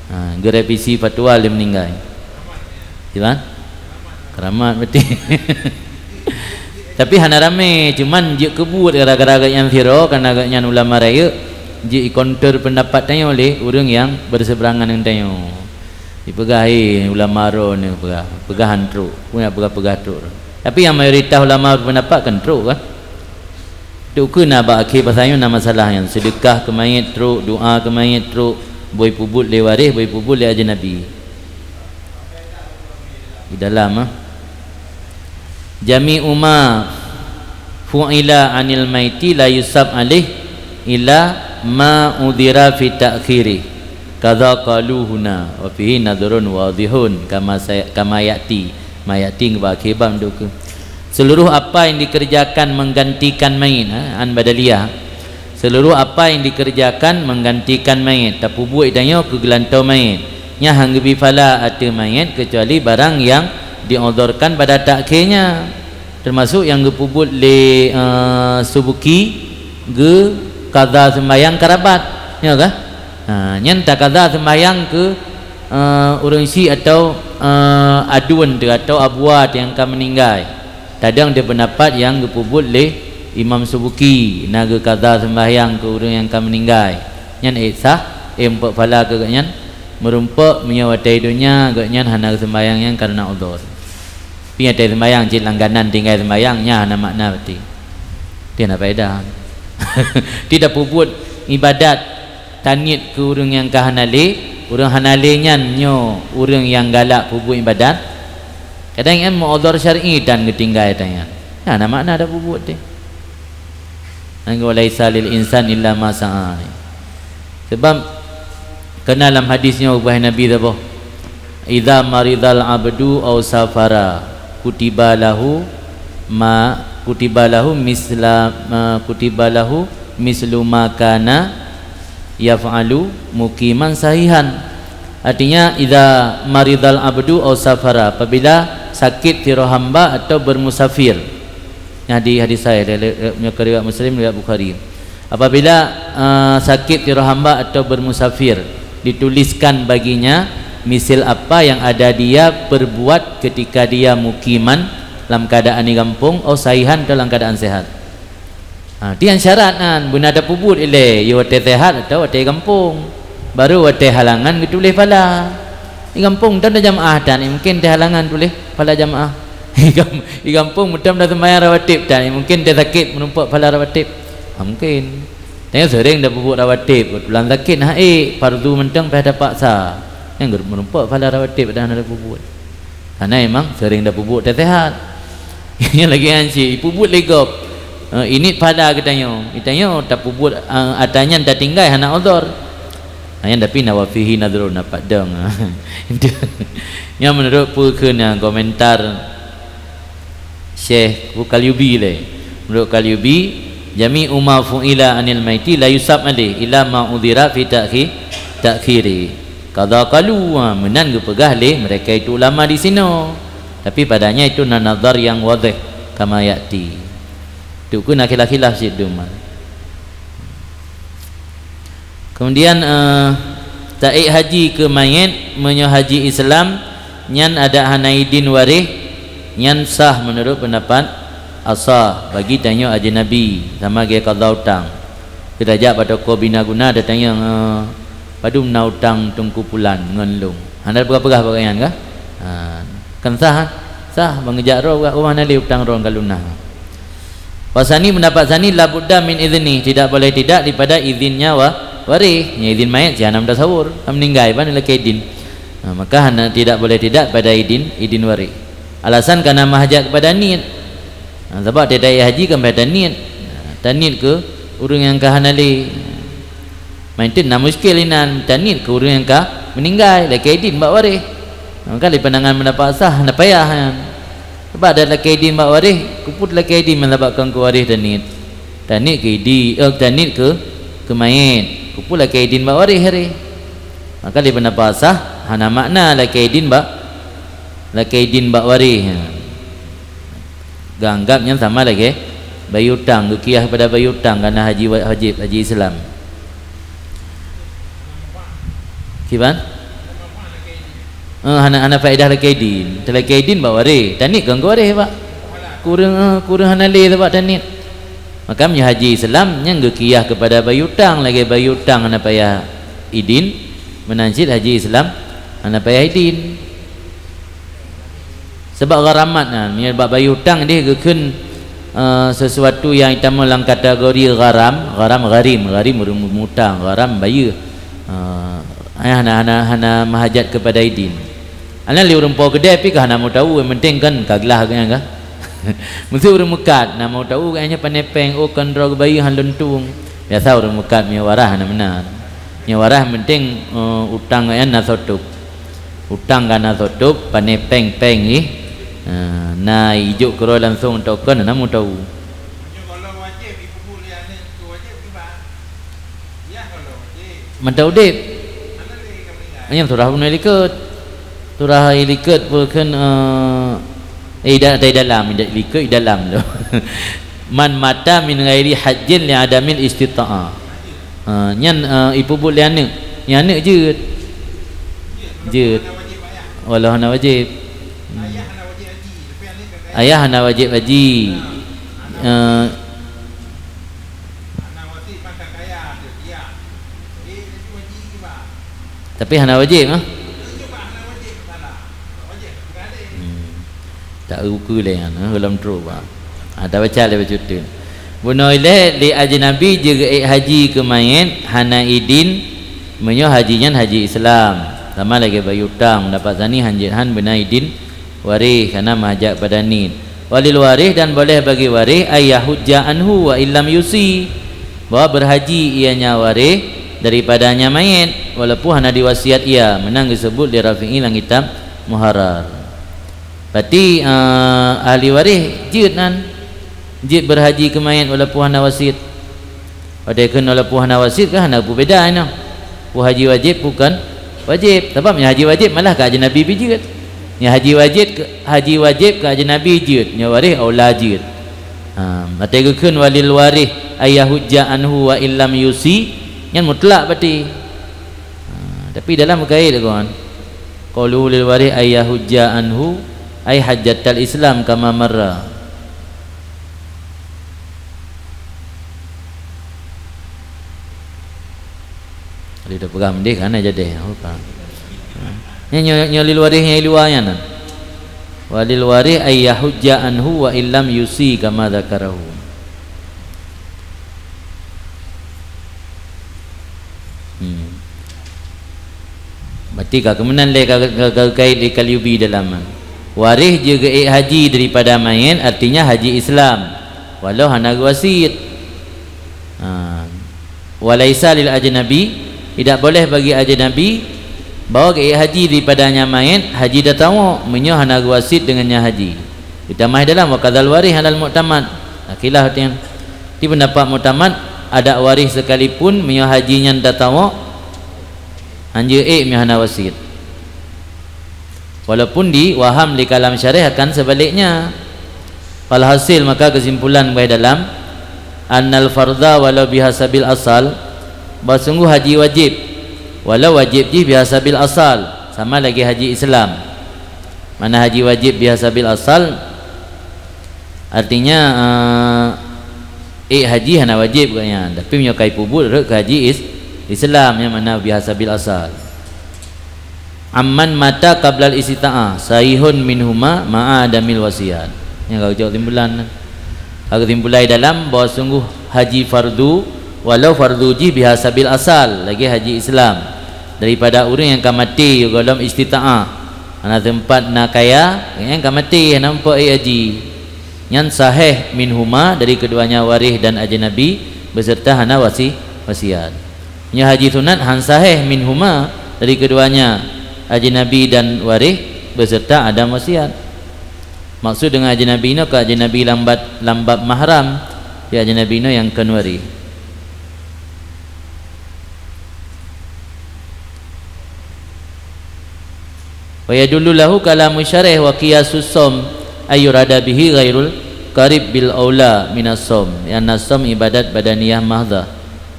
Ha, geurevisi fatwa lheueh meuninggai. Jelas? Keramat berarti. Tapi hana ramé, cuman jeuet keubuet gara-gara gobnyan viral, karena gobnyan ulama rayeuk, jeuet ikonter pendapat tanyoe lé ureuëng nyang bersebrangan ngon tanyoe. Dipeugah, "Hei, ulama droeneuh," peugah, "peugah han trok." Peue nyang peugah-peugah trok. Tapi nyang mayoritas ulama berpendapat kan trok kan? Teukeu na bak akhé basa nyoe na masalah nyan, seudeukah keu manyét trok, doá keu manyét trok, boh ipeubuet lé waréh, boh ipeubuet lé ajnabi. Di dalam, ah. Jami'u ma fu'ila 'anil maiti la yusab alaih illa ma udhira fi ta'khirih. Kadza qalu huna wa fihi nadharun wadhihun kama saya-, kama ya'ti. Ma ya'ti ngon bak akhé bab duka. Seluruh apa yang dikerjakan menggantikan mayit, ha, an badaliyah. Seluruh apa yang dikerjakan menggantikan mayit, tapeubuet tanyoe keu geulantoe mayit. Nyan han geubri pahala ateueh mayit keucuali barang nyang diudhurkan pada takhirnya. Teumasok nyang geupeubuet lé, eh, Subuki, geukaza seumbahyang karabat. Nyo kah? Ha, nyan takaza seumbahyang keu, eh, ureuëng syik atau, eh, aduen teuh atau abuwa teuh nyang ka meuninggai. Tadong di peundapat nyang geupeubuet lé Imam Subuki, na geukaza seumbahyang keu ureuëng nyang ka meuninggai. Nyan ék sah, ék muphom pahala keu gobnyan, meurumpok meunyoe watée donya gobnyan hana geuseumbahyang nyan kareuna udhur. Pi nyang teuseumbahyang cit langganan tinggai seumbahyang, nyan hana makna berarti. Ti hana faedah. Ti tapeubuet ibadat taniet keu ureuëng nyang ka hana lé, ureuëng hana lé nyan nyoe ureuëng nyang galak peubuet ibadat. Kadang nyan meuudhur syar'i tan geutinggai tanyan. Nyan hana makna tapeubuet teuh. Nyan, "Wa laisa lil insan illa ma sa'a." Sebab kana lam hadis nyoe ubah Nabi saboh, "Idza maridal abdu aw safara, kutiba lahu ma, kutiba lahu misla, ma, kutiba lahu mislu ma kana yaf'alu muqiman sahihan." Artinya, "Idza maridal abdu aw safara," apabila sakit sidroe hamba atau bermusafir. Nah, di hadis saya, le-, le-, le-, nyoe riwayat Muslim, riwayat Bukhari. Apabila, eh, sakit sidroe hamba atau bermusafir, dituliskan baginya misil apa yang ada dia perbuat ketika dia mukiman, lam keadaan di gampông, au sahihan, atau lam keadaan sehat. Ha, tian syarat nyan, beuna tapeubuet ilée, ya watée sehat atau watée gampông. Baru watée halangan geutuléh pahala. Di gampông tan jamaah tan, mungkin teuh halangan tuléh pahala jamaah. Di kam-, di kampung meutam dah sembahyang rawatib, dan mungkin dia sakit menumpuk pahala rawatib. Ha, mungkin. Tanyoe sering dah peubuet rawatib, kebetulan sakit, ha, eh, fardu mantong payah tapaksa. Nyang geurup menumpuk pahala rawatib dah na peubuet. Karena emang sering dah peubuet dah sehat. Nyang lagi hanci, ipeubuet lé gob. Eh, init pahala geutanyoe. Geutanyoe tapeubuet, eh, ata nyan tatinggai hana uzur. Ha, nyan tapi nawafihi nadrun dapat dong. Nyan menurut peue kheun nyan komentar Syekh Kalyubi lé. Menurut Kalyubi, jami'u ma fu'ila anil maiti la yusab alih ila ma udhira fi ta'khi-, ta'khiri. Qadha qalu, ha, meunan geupeugah lé mereka itu ulama di sinoe. Tapi padanya itu na nazar yang wadhih kama ya'ti. Tu keu na khilaf-khilaf cit duman. Kemudian, eh, taék haji keu manyét, meunyoe haji Islam nyan adak hana idin waréh, nyan sah meunurot peundapat asah bagi tanyoe ajnabi sama lagée qadha utang. Keu tajak bak toko bina guna tatanyong, eh, padum na utang Teungku Pulan ngon lôn. Hana peugah-peugah bak nyan kah? Ha, kan sah, kan? Sah, ban geujak droe bak rumoh hana lé utang droe ka lunas. Wasani, pendapat sani, la budda min idzni, tidak boleh tidak daripada izinnya wa-, waréh. Nya izin mayat si hana meutasawur, ka meninggai, ban lakée idin. Ha, maka hana, tidak boleh tidak pada idin, idin waréh. Alasan karena mahajat kepada niet. Ha, sabab tiep-tiep haji kan payah taniet. Ha, taniet keu ureuëng nyang ka hana lé. Mantong na muskil inan, taniet keu ureuëng nyang ka meninggai, lakée idin bak waréh. Maka lé pandangan pendapat sah hana payah nyan. Sebab adak lakée idin bak waréh, keupeue lakée idin meunyoe bak kon keu waréh taniet. Taniet keu idi, eh, taniet keu, keu manyét. Keupeue lakée idin bak waréh haré. Maka lé pendapat sah hana makna lakée idin bak, lakée idin bak waréh. Geuanggab nyan sama lagée bayeue utang, geukiah pada bayeue utang, kana haji wa-, wajéb, haji Islam. Kiban? Eh, hana, hana faedah lakée idin. Talakée idin bak waréh, taniet kon keu waréh, Pak. Kureueng, eh, kureueng hana lé, Pak, taniet. Maka meunyoe haji Islam, nyan geukiah keupada bayeue utang, lagée bayeue utang hana payah idin, meunan cit haji Islam hana payah idin. Sabab gharamat nyan, meunyoe bak bayeue utang deh geukheun, eh, sesuatu nyang itamong lam kategori gharam, gharam gharim, gharim ureuëng mutang, gharam bayeue. Eh, hana, hana, hana mahajat keupada idin. Hana lé ureuëng po keudée pih ka hana meuteumé, nyang penting kan ka glah geuh nyan ka. Meuseu ureuëng meukat, na meuteumé geuh nyan pané péng, oh, kon droe geubayeue han lôn tueng. Biasa ureuëng meukat meunyoe waréh hana meunan. Meunyoe waréh penting, eh, utang geuh nyan na sotop. Utang ka na sotop, pané péng-péng jih. Eh, na ijok keudroe langsong tokon, na meuteumé. Mantong udeb. Nyan surah bunoe likot. Surah likot peue kheun, eh, eh, da-, di dalam, di likot di dalam tu. Man mata min ghairi hajjin li adamil istita'ah. Ha, nyan, eh, ipeubuet lé aneuk. Nyan aneuk jeuet. Jeuet. Walau hana wajéb. Hmm. Ayah hana wajéb haji. Eh, tapi hana wajéb, ah. Hmm. Tak ukeue lé nyan, ha, lom trok, bah. Ha, tabaca lé bacut tu. Bunoe ilée lé ajnabi jeuet ék haji keu manyét hana idin, meunyoe haji nyan haji Islam. Sama lagée bayeue utang, dapat sani hanjeuet han beuna idin waréh, kana mahajat pada niet. Walil waréh, dan boleh bagi waréh, ay yahujja anhu wa illam yusi, bahwa berhaji ianya waréh daripadanya mayét, walaupun hana diwasiat ia, meunan geusebut lé Rafi'i lam kitab Muharrar. Berarti, eh, ahli waréh jeuet nan, jeuet berhaji keu mayét walaupun hana wasiet. Watée kheun walaupun hana wasiet kan hana peubeda inoe. Peue haji wajéb, peue kon wajéb. Sabab nyang haji wajéb malah keu ajnabi pih jeuet. Nyang haji wajéb keu, haji wajéb keu ajnabi jeuet, nyang waréh aula jeuet. Ha, watée geukheun walil waréh ay yahujja anhu wa illam yusi, nyan mutlak berarti. Ha, tapi dalam meukaid kon. Qauluhu lil waréh ay yahujja anhu ay hajjatal Islam kama marra. Jadi dah peugah mendeh kan jadi. Nyoe, nyoe, nyoe lil waréh nyang luwa nyan. Walil warith ay yahujja anhu wa illam yusi kama dzakarahu. Hmm. Berarti ka keumeunang lé ka, ka, ka kait lé Kalyubi dalam. Waréh jeuet geuék haji daripada manyét, artinya haji Islam, walau hana geuwasiet. Ha. Walaisa lil ajnabi, tidak boleh bagi ajnabi bahwa geuék haji daripada nyang manyét haji tatawuk meunyoe hana geuwasiet deungon nyang haji. Geutamah dalam wa kadzal warith alal mu'tamad. Nah, khilaf artinya. Di pendapat mu'tamad, adak waréh sekalipun meunyoe haji nyan tatawuk, hanjeuet ék meunyoe hana wasiet. Walaupun di waham di kalam syarih akan sebaliknya. Walhasil, maka kesimpulan bak dalam, annal fardha walau bihasabil asal, bahwa sungguh haji wajib, walau wajib jih bihasabil asal, sama lagée haji Islam. Mana haji wajib bihasabil asal, artinya, eh, ék haji hana wajib gobnyan, tapi meunyoe ka ipeubuet rhot keu haji is-, Islam, nyang mana bihasabil asal. Amman mata qablal istita'ah, sahihun minhuma ma'a adamil wasiat. Nyang ka geucok kesimpulan. Ka geusimpulan dalam bahwa sungguh haji fardu, walau fardu jih bihasabil asal, lagée haji Islam, daripada ureuëng nyang ka maté gohlom istita'ah, hana teumpat na kaya, nyang ka maté hana muphom ék haji. Nyan sahih minhuma, dari keduanya waréh dan ajnabi, beserta hana wasi-, wasiat. Nyoe haji sunat han sahih minhuma, dari keduanya, ajnabi dan waréh, beserta adam wasiat. Maksud deungon ajnabi nyoe ka ajnabi lam bab, lam bab mahram, ya ajnabi nyoe nyang kon waréh. Wa yadullu lahu kalamu syarih wa qiyasus shaum, ay yurada bihi ghairul qarib bil aula minas shaum, li'anna shaum ibadat badaniyah mahdhah,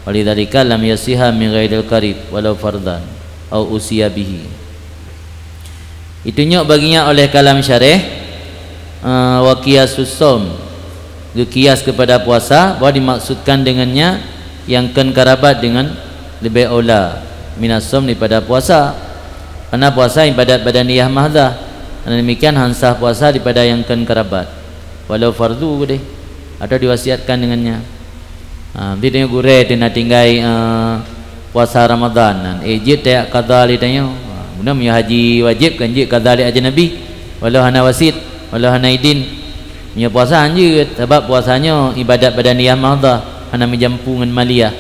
walidzalika lam yasiha min ghairil qarib walau fardhan au usiya bihi. Itunyok baginya oleh kalam syarih, eh, wa qiyasus shaum, geukias kepada puasa, bahwa dimaksudkan dengannya nyang kon karabat dengan lebih aula minas shaum daripada puasa. Karena puasa ibadat badaniyah mahdhah, dan demikian han sah puasa daripada nyang kon karabat, walau fardu deh, atau diwasiatkan dengannya. Ha, jadi tanyoe gurée teuh na tinggai, eh, puasa Ramadhan nan. Eh, jeuet tajak qadha lé tanyoe. Ha, guna meunyoe haji wajib kan jeuet qadha lé ajnabi, walau hana wasiet, walau hana idin. Meunyoe puasa han jeuet, sabab puasa nyoe ibadat badaniyah mahdhah, hana meujampu ngon maliyah.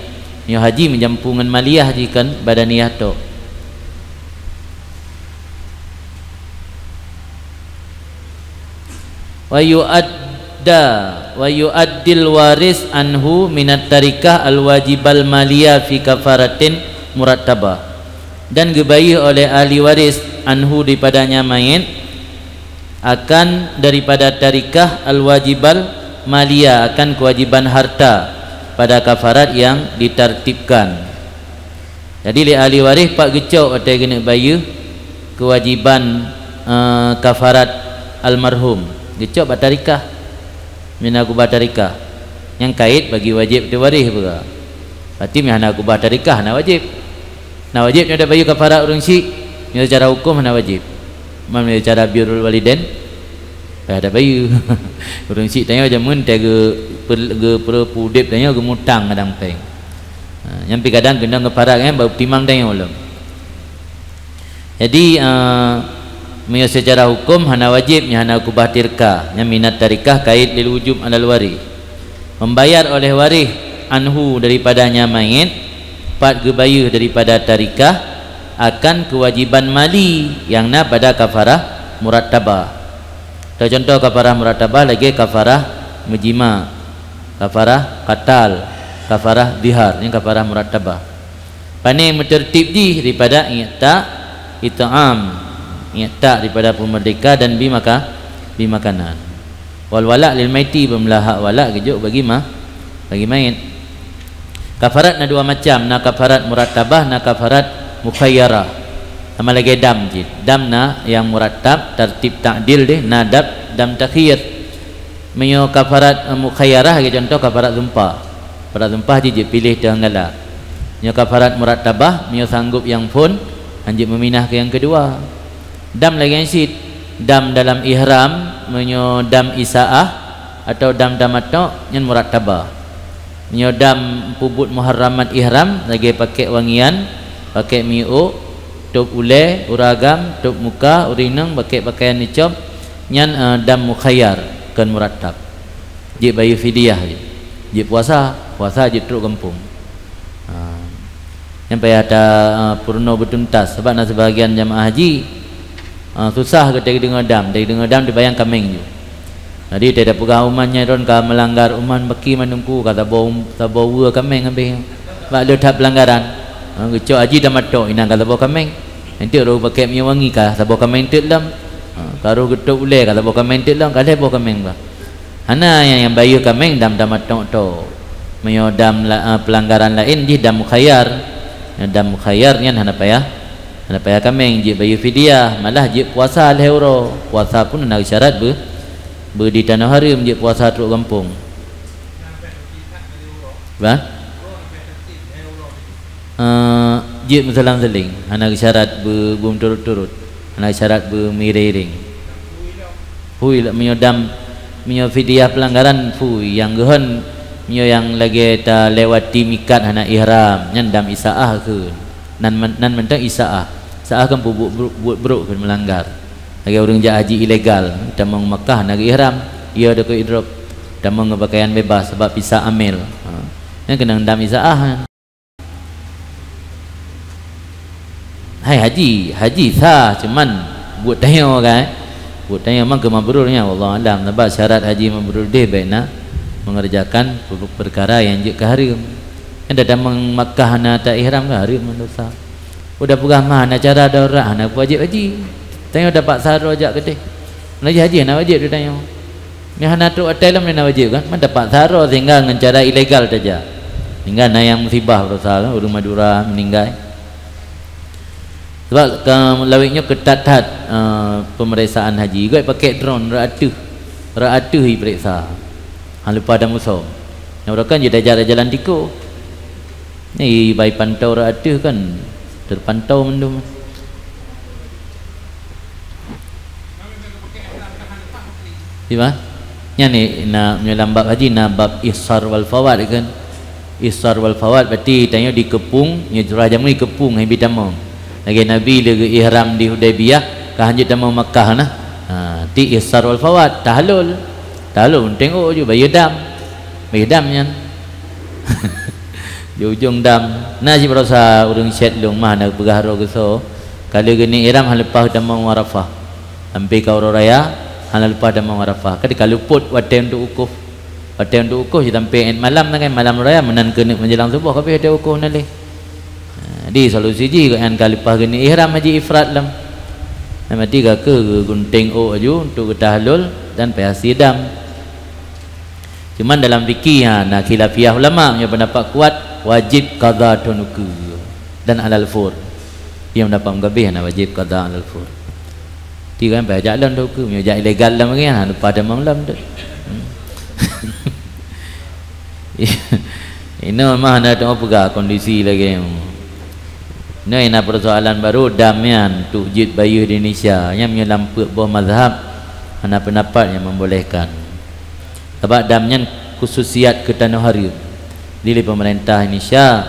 Meunyoe haji meujampu ngon maliyah jih kan badaniyah tok. Wa yu'adda, wa yu'addil waris anhu minat tarikah al-wajibal maliyah fi kafaratin murattabah. Dan geubayeue oleh ahli waris anhu daripada nyang manyét akan daripada tarikah al-wajibal maliyah, akan kewajiban harta pada kafarat yang ditartibkan. Jadi lé ahli waréh pat geucok watée geuneuk bayeue keuwajiban, eh, kafarat almarhum, geucok bak tarikah. Meunyoe na keubah tarikah, nyang kait bagi wajéb teuh waréh peugah. Berarti meunyoe hana keubah tarikah, hana wajéb. Na wajéb nyoe tabayeue kafarat ureuëng syik, nyoe secara huköm hana wajéb. Man meunyoe secara birrul walidain, Payah tabayeue. Ureuëng syik tanyoe jameun teuh geu-, pel-, geupeureupu udeb tanyoe geumutang kadang péng. Ha, nyan pih kadang keunong geuparat nyan bak timang tanyoe lom. Jadi, eh, meunyoe seucara huköm hana wajéb, nyan hana keubah tirkah, nyan minat tarikah kait lil wujub alal warith. Membayar oleh waréh anhu daripada nyang manyét, pat geubayeue daripada tarikah, akan keuwajiban mali nyang na pada kafarah murattabah. Teucontoh kafarah murattabah lagée kafarah meujima, kafarah katal, kafarah zihar, nyan kafarah murattabah. Pane meuteurtib jih daripada i'ta, it'am, i'ta daripada peumeurdeka dan bi maka-, bi makanan. Wal wala' lil maiti, beumeulahak wala' geujok bagi ma-, bagi manyét. Kafarat na dua macam, na kafarat murattabah, na kafarat mukhayyarah. Sama lagée dam cit. Dam na nyang murattab, tartib ta'dil deh, na dab-, dam takhyir. Meunyoe kafarat, eh, mukhayyarah lagée contoh kafarat sumpah. Kafarat sumpah jih jeuet piléh teuh nyang galak. Meunyoe kafarat murattabah, meunyoe sanggob nyang phon, hanjeuet meuminah keu nyang keudua. Dam lagée nyan cit. Dam dalam ihram, meunyoe dam isaah atau dam tamatok, nyan murattabah. Meunyoe dam peubuet muharramat ihram, lagée pakèk wangian, pakèk miôk, tôb ulée, ureueng agam, tôb muka, ureueng inong, pakèk pakaian nicom, nyan, eh, dam mukhayyar, kon murattab. Jeuet bayeue fidyah jeuet. Jeuet puasa, puasa jeuet trok gampông. Ha. Nyan payah ta, eh, peurunoe beutuntas, sabab na sibagian jamaah haji, eh, susah geutanyoe deungoe dam, tanyoe deungoe dam teubayang kaméng ju. Jadi, teupeugah uman nyan droen ka meulanggar uman baki mandum ku, ka saboh, saboh weue kaméng habéh. Bak le that peulanggaran. Ha, geucok haji tamatok, inan ka saboh kaméng. Enteuk roh pakèk miôk wangi ka saboh kaméng teuk lom. Ha, ka roh geutôb ulée ka saboh kaméng teuk lom, ka lhée boh kaméng bah. Hana nyang, nyang bayeue kaméng dam tamatok to. Meunyoe dam la-, eh, peulanggaran laén jih dam mukhayyar. Dam mukhayyar nyan hana payah, hana payah kaméng, jeuet bayeue fidyah, malah jeuet puasa lhée uroe. Puasa pun hana geusyarat beu, beu di tanoh hareuem jeuet puasa trok gampông. Bah? Eh, jeuet meusalang-saling, hana geusyarat beu-, beumeuturot-turot, hana geusyarat beumeuiréng-iréng. Phui lah meunyoe dam, meunyoe fidyah peulanggaran phui, nyang geuhon meunyoe nyang lagée talewati mikat hana ihram, nyan dam isaah kheun. Nan men-, nan mantong isaah. Isaah kan peubuet brok, buet brok kheun meulanggar. Lagée ureueng jak haji ilegal, tamong Makkah hana geu-ihram, iya deukeu idrop, tamong ngon pakaian bebas sabab visa amel. Ha. Nyan keunong dam isaah. Hai haji, haji sah, cuman buet tanyoe kan, eh? Buet tanyoe memang keu mabrur nyan, wallahu alam. Sabab syarat haji mabrur deh baik na mengerjakan per-, perkara nyang jeuet keu hareuem. Nyan dah tamong Makkah hana ta-ihram kan hareuem dosa. Udah peugah mah hana cara darurat, hana wajéb haji. Tanyoe dapat saro jak keudeh. Meunajih haji hana wajéb di tanyoe. Nyang hana trok watée lom na wajéb kan? Man dapat saro sehingga ngon cara ilegal tajak. Sehingga na nyang musibah berusaha kan, ureueng Madura meninggai. Sebab ka lawét nyoe keutat that, eh, pemeriksaan haji. Goi pakai drone, rot ateueh. Rot ateueh iperiksa. Hana lupa dan musom. Nyang urokan je tajak jalan tiko. Ni bai pantau rot ateueh kan. Terpantau mandum. Di ma? Nyan ni na meunyoe lam bab haji na bab ihsar wal fawat kan. Ihsar wal fawat berarti tanyoe dikeupung, nyoe curah jamé dikeupung hai bi tamong. Lagée Nabi lé geu-ihram di Hudaibiyah, ka hanjeuet tamong Makkah nah. Ha, ti ihsar wal fawat, tahalul. Tahalul tengok ju bayeue dam. Bayeue dam nyan. Di ujong dam, na cit barosa ureueng syet lôn mah na peugah roh geusoe. Ka lheueh geuneuk ihram hana leupah tamong Arafah. Sampai ka uroe raya, hana leupah tamong Arafah. Ka di ka luput watée untuk wukuf. Watée untuk wukuf cit sampai ét malam na kan, malam raya meunan keuneuk menjelang suboh ka habéh watée wukuf na lé. Ha, di solusi jih gobnyan ka leupah geuneuk ihram haji ifrad lom. Nah, mati ka keu geugunteng ôk aju untuk geutahalul dan payah sie dam. Cuman dalam fikih, ha, na khilafiyah ulama, meunyoe pendapat kuat wajib qadha thon ukeue dan alal fur. Dia pendapat mengabeh na wajib qadha alal fur. Ti kan payah jak lom thon ukeue, meunyoe jak ilegal lom lagi, ha, lupa tamong lom tu. Hmm. Inoe mah na teupeugah kondisi lagi. Nyoe na persoalan baru dam nyan untuk jeuet bayeue di Indonesia. Nyan meunyoe lam peuet boh mazhab hana pendapat nyang membolehkan. Sabab dam nyan khususiat keu tanoh hareuem. Jadi lé peumeurintah Indonesia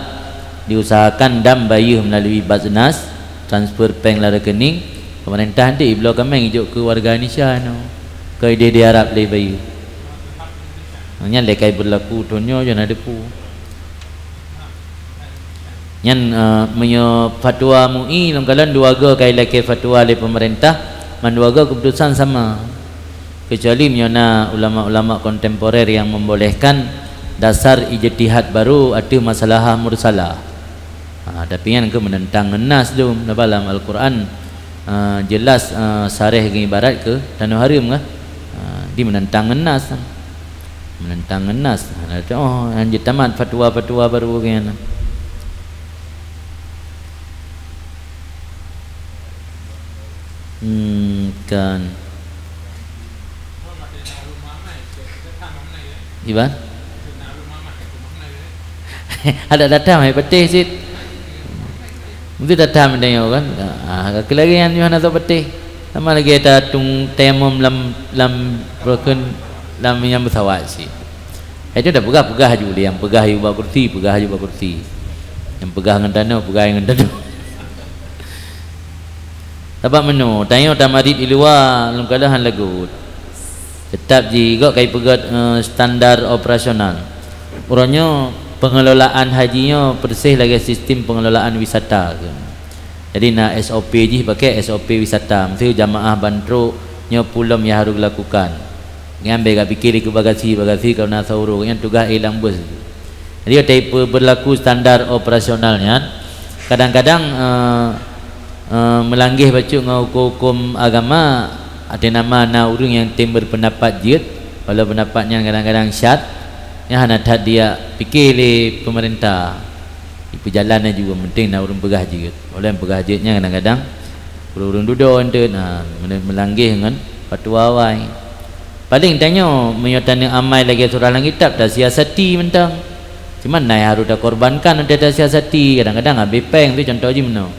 diusahakan dam bayeue meulalu Basnas, transfer péng lam rekening, peumeurintah deh ibloe kaméng ijok keu warga Indonesia nyoe. Keu ideh di Arab lé bayeue. Nyan lé kai beurlaku thon nyoe jan na depu. Nyan, eh, meunyoe fatwa MUI lom kalon dua goe ka ilakée fatwa lé peumeurintah, mandua goe keuputosan sama. Keucuali meunyoe na ulama-ulama kontemporer nyang membolehkan dasar ijtihad baru ateueh masalah mursalah. Ha, tapi nyan keuh meunentang ngon nas dum, sabab lam Al-Quran, eh, jelas, eh, sareh geuibarat keu tanoh hareuem kah. Ha, di meunentang ngon nas. Meunentang ngon nas. Nah, oh, hanjeuet tamat fatwa-fatwa baru geuh nyan. Hmm, kan. Iban? Ada datang hai peuteh cit. Mungkin datang mendengar kan. Ah, keu lagée nyan nyoe hana teupeuteh. Sama lagée ta tung tayamum lam, lam broken, lam nyang beusawat cit. Hai tu dah peugah-peugah ju lé, nyang peugah ju bak kursi, peugah ju bak kursi. Nyang peugah ngon tanoh, peugah ngon tanoh. Sabab meunyoe tanyoe tamarit di luwa, lôn kalon han lagot. Teutap jih gok kai peugét, eh, standar operasional. Uroe nyoe pengelolaan haji nyoe persis lagée sistem pengelolaan wisata keuh. Jadi na S O P jih pakai S O P wisata. Mesti jamaah ban trok nyoe peue lom nyang harôh geulakukan. Nyan bèk gak pike lé keu bagasi, bagasi kareuna saurôh nyan tugaih éh lam bus. Jadi watée peu-, berlaku standar operasional nyan, kadang-kadang, eh, eh, meulanggaih bacut ngon huköm-huköm agama, ateueh nama na ureuëng nyang tem berpendapat jeuet, walau pendapat nyan kadang-kadang syad, nyan hana that diyak pike lé peumeurintah. Ipeujalan laju, yang penting na ureuëng peugah jeuet. Oleh peugah jeuet nyan kadang-kadang ureuëng-ureuëng dudoe enteuk, ha, meulanggaih ngon fatwa awai. Paléng tanyoe meunyoe taneuk amai lagée surah lam kitab, tasiasati mantong. Cuma na nyang harôh takorbankan untuk tasiasati, kadang-kadang habéh péng tu contoh jih meunoe.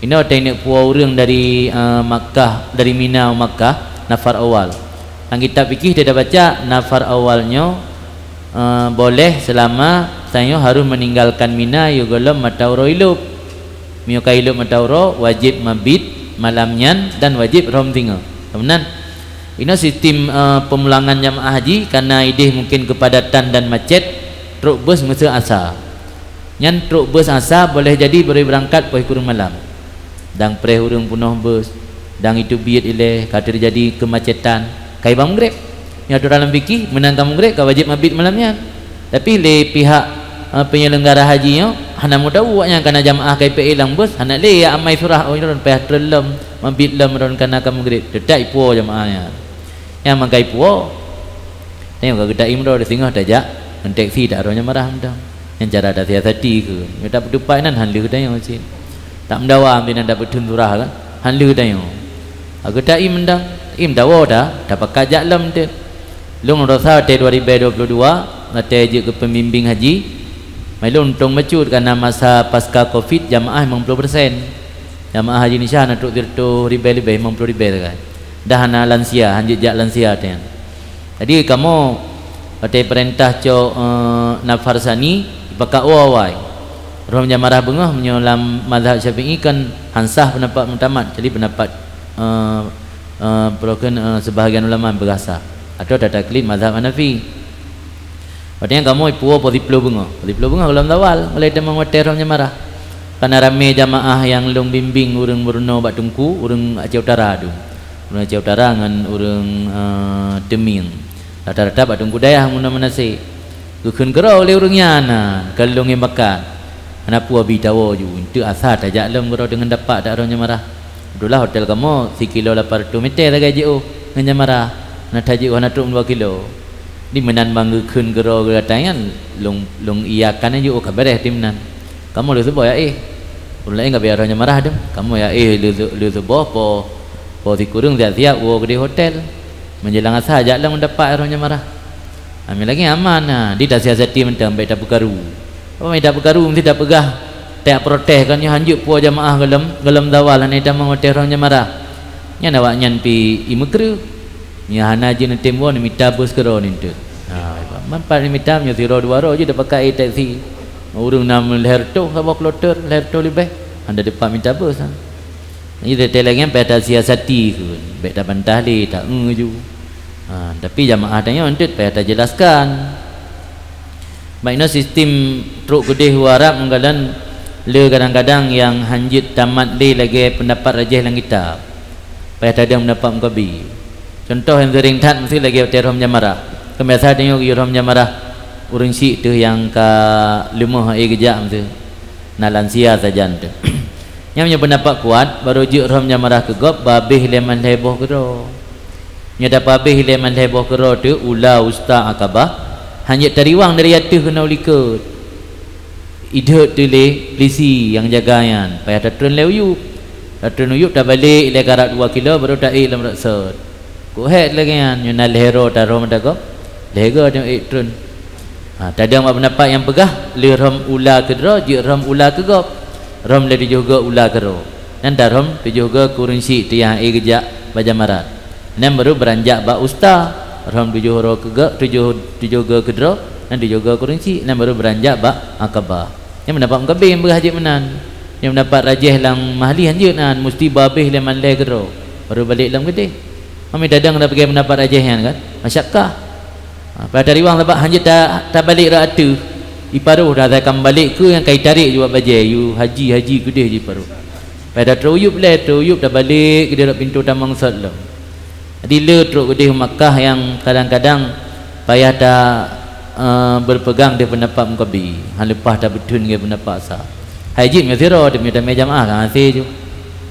Inoe taneuk puwoe ureuëng dari, eh, Makkah, dari Mina u Makkah, nafar awal. Lam kitab fikih tabaca nafar awal nyoe, eh, boleh selama tanyoe harôh meninggalkan Mina yôh gohlom mata uroe ilôb. Meunyoe ka ilôb mata uroe, wajéb mabit malam nyan dan wajéb rhom singoh. Meunan, inoe sistem, eh, pemulangan jamaah haji, karena idéh mungkin kepadatan dan macet, trok bus meuseu asa. Nyan trok bus asa boleh jadi bari beurangkat poh sikureueng malam. Dang preh ureuëng peunoh bus, dang iteubiet ilée, ka teujadi keumacetan, kai bak mugreb. Nyoe atoran lam fikih, meunan ka mugreb ka wajéb mabit malam nyan. Tapi lé pihak, eh, penyelenggara haji nyoe hana meudawu awaknyan, karena jamaah ka ipeuéh lam bus, hana lé ya amai surah, oh, nyoe payah treun lom, mabit lom ron karena ka mugreb. Teutap ipuwoe jamaah nyan. Nyang mangkai puwoe, tanyoe ka geutak imroe, singoh tajak ngon teksi ta rhom jamarah mantong. Nyan cara tasiasati keuh. Nyoe tapeuteupat inan han lheueh tanyoe cit. Tak meudawa meunan tapeutheun surah kan, han lheueh tanyoe. Ka geutak im mantong, im tawoe ta, tapakat jak lom teuk. Lôn rasa watée dua ribèe dua puluh dua, watée jeuet keu pembimbing haji, mai lôn untông bacut karena masa pasca covid jamaah limong ploh persen. Jamaah haji Indonesia na trok sireutôh ribèe leubeh, limong ploh ribèe sagai. Dah hana lansia, han jeuet jak lansia watée nyan. Jadi kamoe watée peurintah cok, eh, nafar sani, ipakat woe awai. Rhom jamarah beungoh, meunyoe lam mazhab Syafi'i kan han sah pendapat muktamad, jadi pendapat, eh, eh, peue kheun, eh, sebahagian ulama peugah sah. Atawa tataklid mazhab Hanafi. Watée nyan kamoe ipuwoe poh siplôh beungoh. Poh siplôh beungoh gohlom zawal, mulai tamong watée rhom jamarah. Kana ramé jamaah nyang lôn bimbing, ureuëng Brunei bak Teungku, ureuëng Aceh Utara tu. Ureuëng Aceh Utara ngon ureuëng, eh, Teumieng. Rata-rata bak Teungku Dayah meunan meunasé. Geukheun keudroe lé ureuëng nyan, na, ka lôn ngieng bakat. Hana peue, bi tawoe ju, enteuk asa tajak lom keudroe deungon dapak ta rhom jamarah. Keubeutulan hotel kamoe sikilo lapan ratus meter sagai jiôh ngon jamarah, hana tajeuet, hana trok dua kilo. Di meunan ban geukheun keudroe geudatang nyan, lôn, lôn iyakan laju, oh, ka beureh di meunan. Kamoe lheueh suboh jak éh. Ureuëng laén ka beuet rhom jamarah dum. Kamoe jak éh lheueh su-, lheueh suboh poh, poh sikureueng siap-siap woe keudeh hotel. Menjelang asa jak lom dapak rhom jamarah. Ami lagée aman, ha, di tasiasati mantong, bék tapeukaru. Apa mita peukaru, meusti tapeugah, tajak protes kan, nyoe hanjeuet puwoe jamaah gohlom, gohlom zawal, hana jitamong watée rhom jamarah. Nyan awaknyan pih imeukreueh. Nyoe hana jeuet neutem woe, neumita bus keudroe nyan teuk. Ha, manfaat neumita, meunyoe sidroe dua droe jeuet tapakat éh teksi. Ureuëng na lhée reutôh saboh kloter, lhée reutôh leubeh. Hana dipat mita bus, ha. Jadi, teuntée lagée nyan payah tasiasati kheun, bék tabantah lé, ta-eu ju. Ha, tapi jamaah tanyoe eunteuk payah tajeulaskan. Bak inoe sistem trok keudeh u Arab meugalon le kadang-kadang nyang hanjeuet tamat lé lagée peundapat rajih lam kitab. Payah tadong peundapat meukabi. Cuntoh nyang seuring that meusti lagée watée rhom jamarah. Kan biasa tanyoe geuyue rhom jamarah ureuëng syiek teuh nyang ka leumoh éh geujak meusti. Na lansia sajan teuh. Nyan meunyoe peundapat kuat, barô jeuet rhom jamarah keu gob, bah abéh lé man lhée boh keudroe. Nyoe tapeuabéh lé man lhée boh keudroe teuh, ula, wusta, akabah, hanjeuet tariwang dari ateueh keunoe u likot. Idhôt teuh lé plisi nyang jaga nyan, payah tatreun lé u yueb. Tatreun u yueb, tabalek ilée karab dua kilo, barô taék lam rot sot. Kok hék lagée nyan, nyoe na lhée droe tarhom mata gob, lhée goe nyoe ék treun. Ha, tadong bak peundapat nyang peugah, le rhom ula keudroe, jeuet rhom ula keu gob. Rhom lé tujoh goe ula keudroe. Nan tarhom tujoh goe kureueng syiek tiang ae geujak bak jamarat. Nan baru beuranjak bak usta, rhom tujoh uroe keuga-, tujoh, tujoh goe keudroe, nan tujoh goe kureueng syiek, nan baru beuranjak bak Aqabah. Nyan peundapat Mukabil nyang peugah jeuet meunan. Nyan peundapat rajih lam Mahli hanjeuet nan, musti babeh lé malèe keudroe, baru balek lam keudeh. Mami tadong tapeugah peundapat rajih nyan kan? Masyakkah. Ha, pada tariwang sabab hanjeuet ta-, tabalek rot ateueh. Iparoh dah, dah kan balek keu nyang ka itarek jih bak bajèe, yue haji, haji keudeh jih iparoh. Pada trok u yup lé, trok u yup tabalek keudeh rot pintoe tamong sot lom. Jadi le trok keudeh u Makkah nyang kadang-kadang payah ta, eh, berpegang di peundapat Mukabil. Han leupah tabeuteun ngon peundapat sa. Hai jih meunyoe sidroe, tapi tamè jamaah ka hase ju.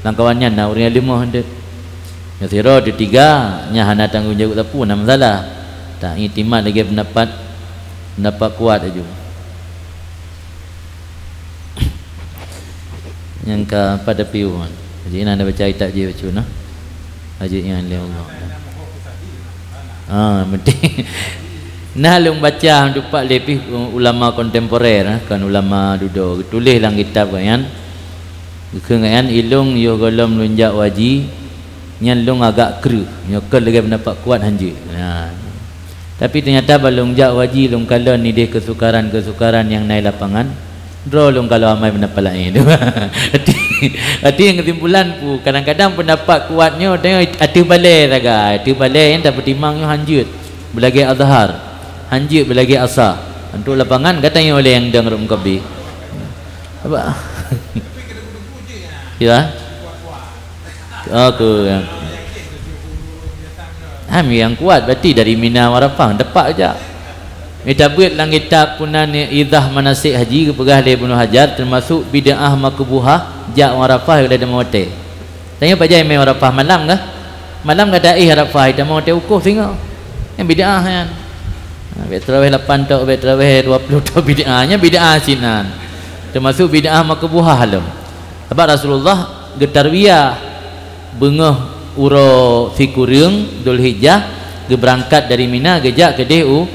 Lam kawan nyan na ureueng nyang leumoh deuh. Meunyoe sidroe, teuh tiga, nyan hana tanggong jaweueb sapeue, na masalah. Ta iktimat lagèe peundapat, peundapat kuat laju. Nyang ka pada piu. Jadi, na baca kitab jih bacut nah. Haji nyan lé Allah. Ah, penting. Nah, lôn baca teumpat lé pih ulama kontemporer, eh, kon ulama dudoe. Geutuléh lam kitab gobnyan. Geukheun gobnyan, ilôn yoh gohlom lôn jak u haji, nyan lôn agak kreueh. Nyoe kon lagèe peundapat kuat hanjeuet. Nah. Tapi teunyata ban lôn jak u haji, lôn kalon idéh keusukaran-keusukaran nyang na i lapangan, droe lôn kalon amai peundapat laén. Arti, arti nyang keusimpulan pu, kadang-kadang peundapat kuat nyoe, teuh ateueh balèe sagai, ateueh balèe nyang tapeutimang nyoe hanjeuet beulagèe azhar, hanjeuet beulagèe asa. Untuk lapangan gata nyoe lé nyang dong rot Mukabil. Apa? Ya. Oke, ya. Ham nyang kuat berarti dari Mina Arafah, tepak jak. Mita beuet lam kitab peunan Idah Manasik Haji geupeugah lé Ibnu Hajar, teumasuk bid'ah makruhah jak Arafah lé tamong watèe. Tanyoe pajan mé Arafah malam kah? Malam ka taéh Arafah, tamong watèe ukoh singoh. Nyan bid'ah nyan. Ha, bèk tarawih lapan tok, bèk tarawih dua puluh tok, bid'ah. Nyan bid'ah sinan. Teumasuk bid'ah makruhah lom. Sabab Rasulullah geutarwiyah beungoh uroe sikureueng Dzulhijjah, geubeurangkat dari Mina geujak keudeh u,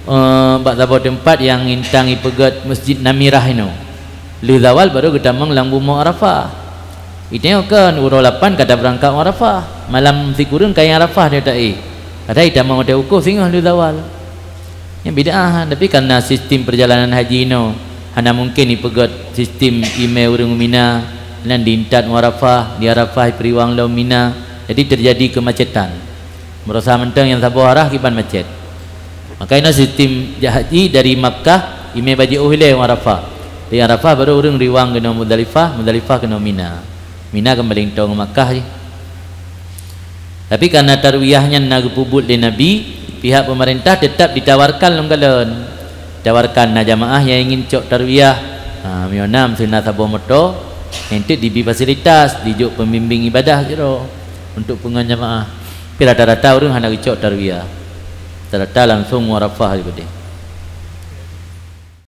eh, bak saboh teumpat nyang intang ipeugöt Masjid Namirah inoe. Lheueh zawal barô geutamong lam bumoe Arafah. Itanyoe kon uroe lapan ka tabeurangkat u Arafah. Malam sikureueng kayém Arafah nyoe taéh. Padahai itamong watèe ukoh singoh lheueh zawal. Nyan bid'ah, tapi karena sistem perjalanan haji inoe hana mungken ipeugöt sistem imé ureueng u Mina, nyan diintat u Arafah, di Arafah iperiwang lom Mina, jadi terjadi kemacetan. Meurasa mantong nyang saboh arah kiban macet. Maka inoe sistem jak haji dari Makkah, imé bak jiôh ilèe u Arafah. Dari Arafah barô ureueng riwang keunoe Muzdalifah, Muzdalifah keunoe Mina. Mina kan paleng toe ngon Makkah jih. Tapi karena tarwiyah nyan na geupeubuet lé Nabi, pihak pemerintah tetap ditawarkan lom kalon. Ditawarkan na jamaah nyang ingin cok tarwiyah. Ha, meunyoe na miseue na saboh moto, enteuk dibri fasilitas, dijok pembimbing ibadah sidroe untuk peungon jamaah. Tapi rata-rata ureueng hana geucok tarwiyah. Rata-rata langsong u Arafah jih keudeh.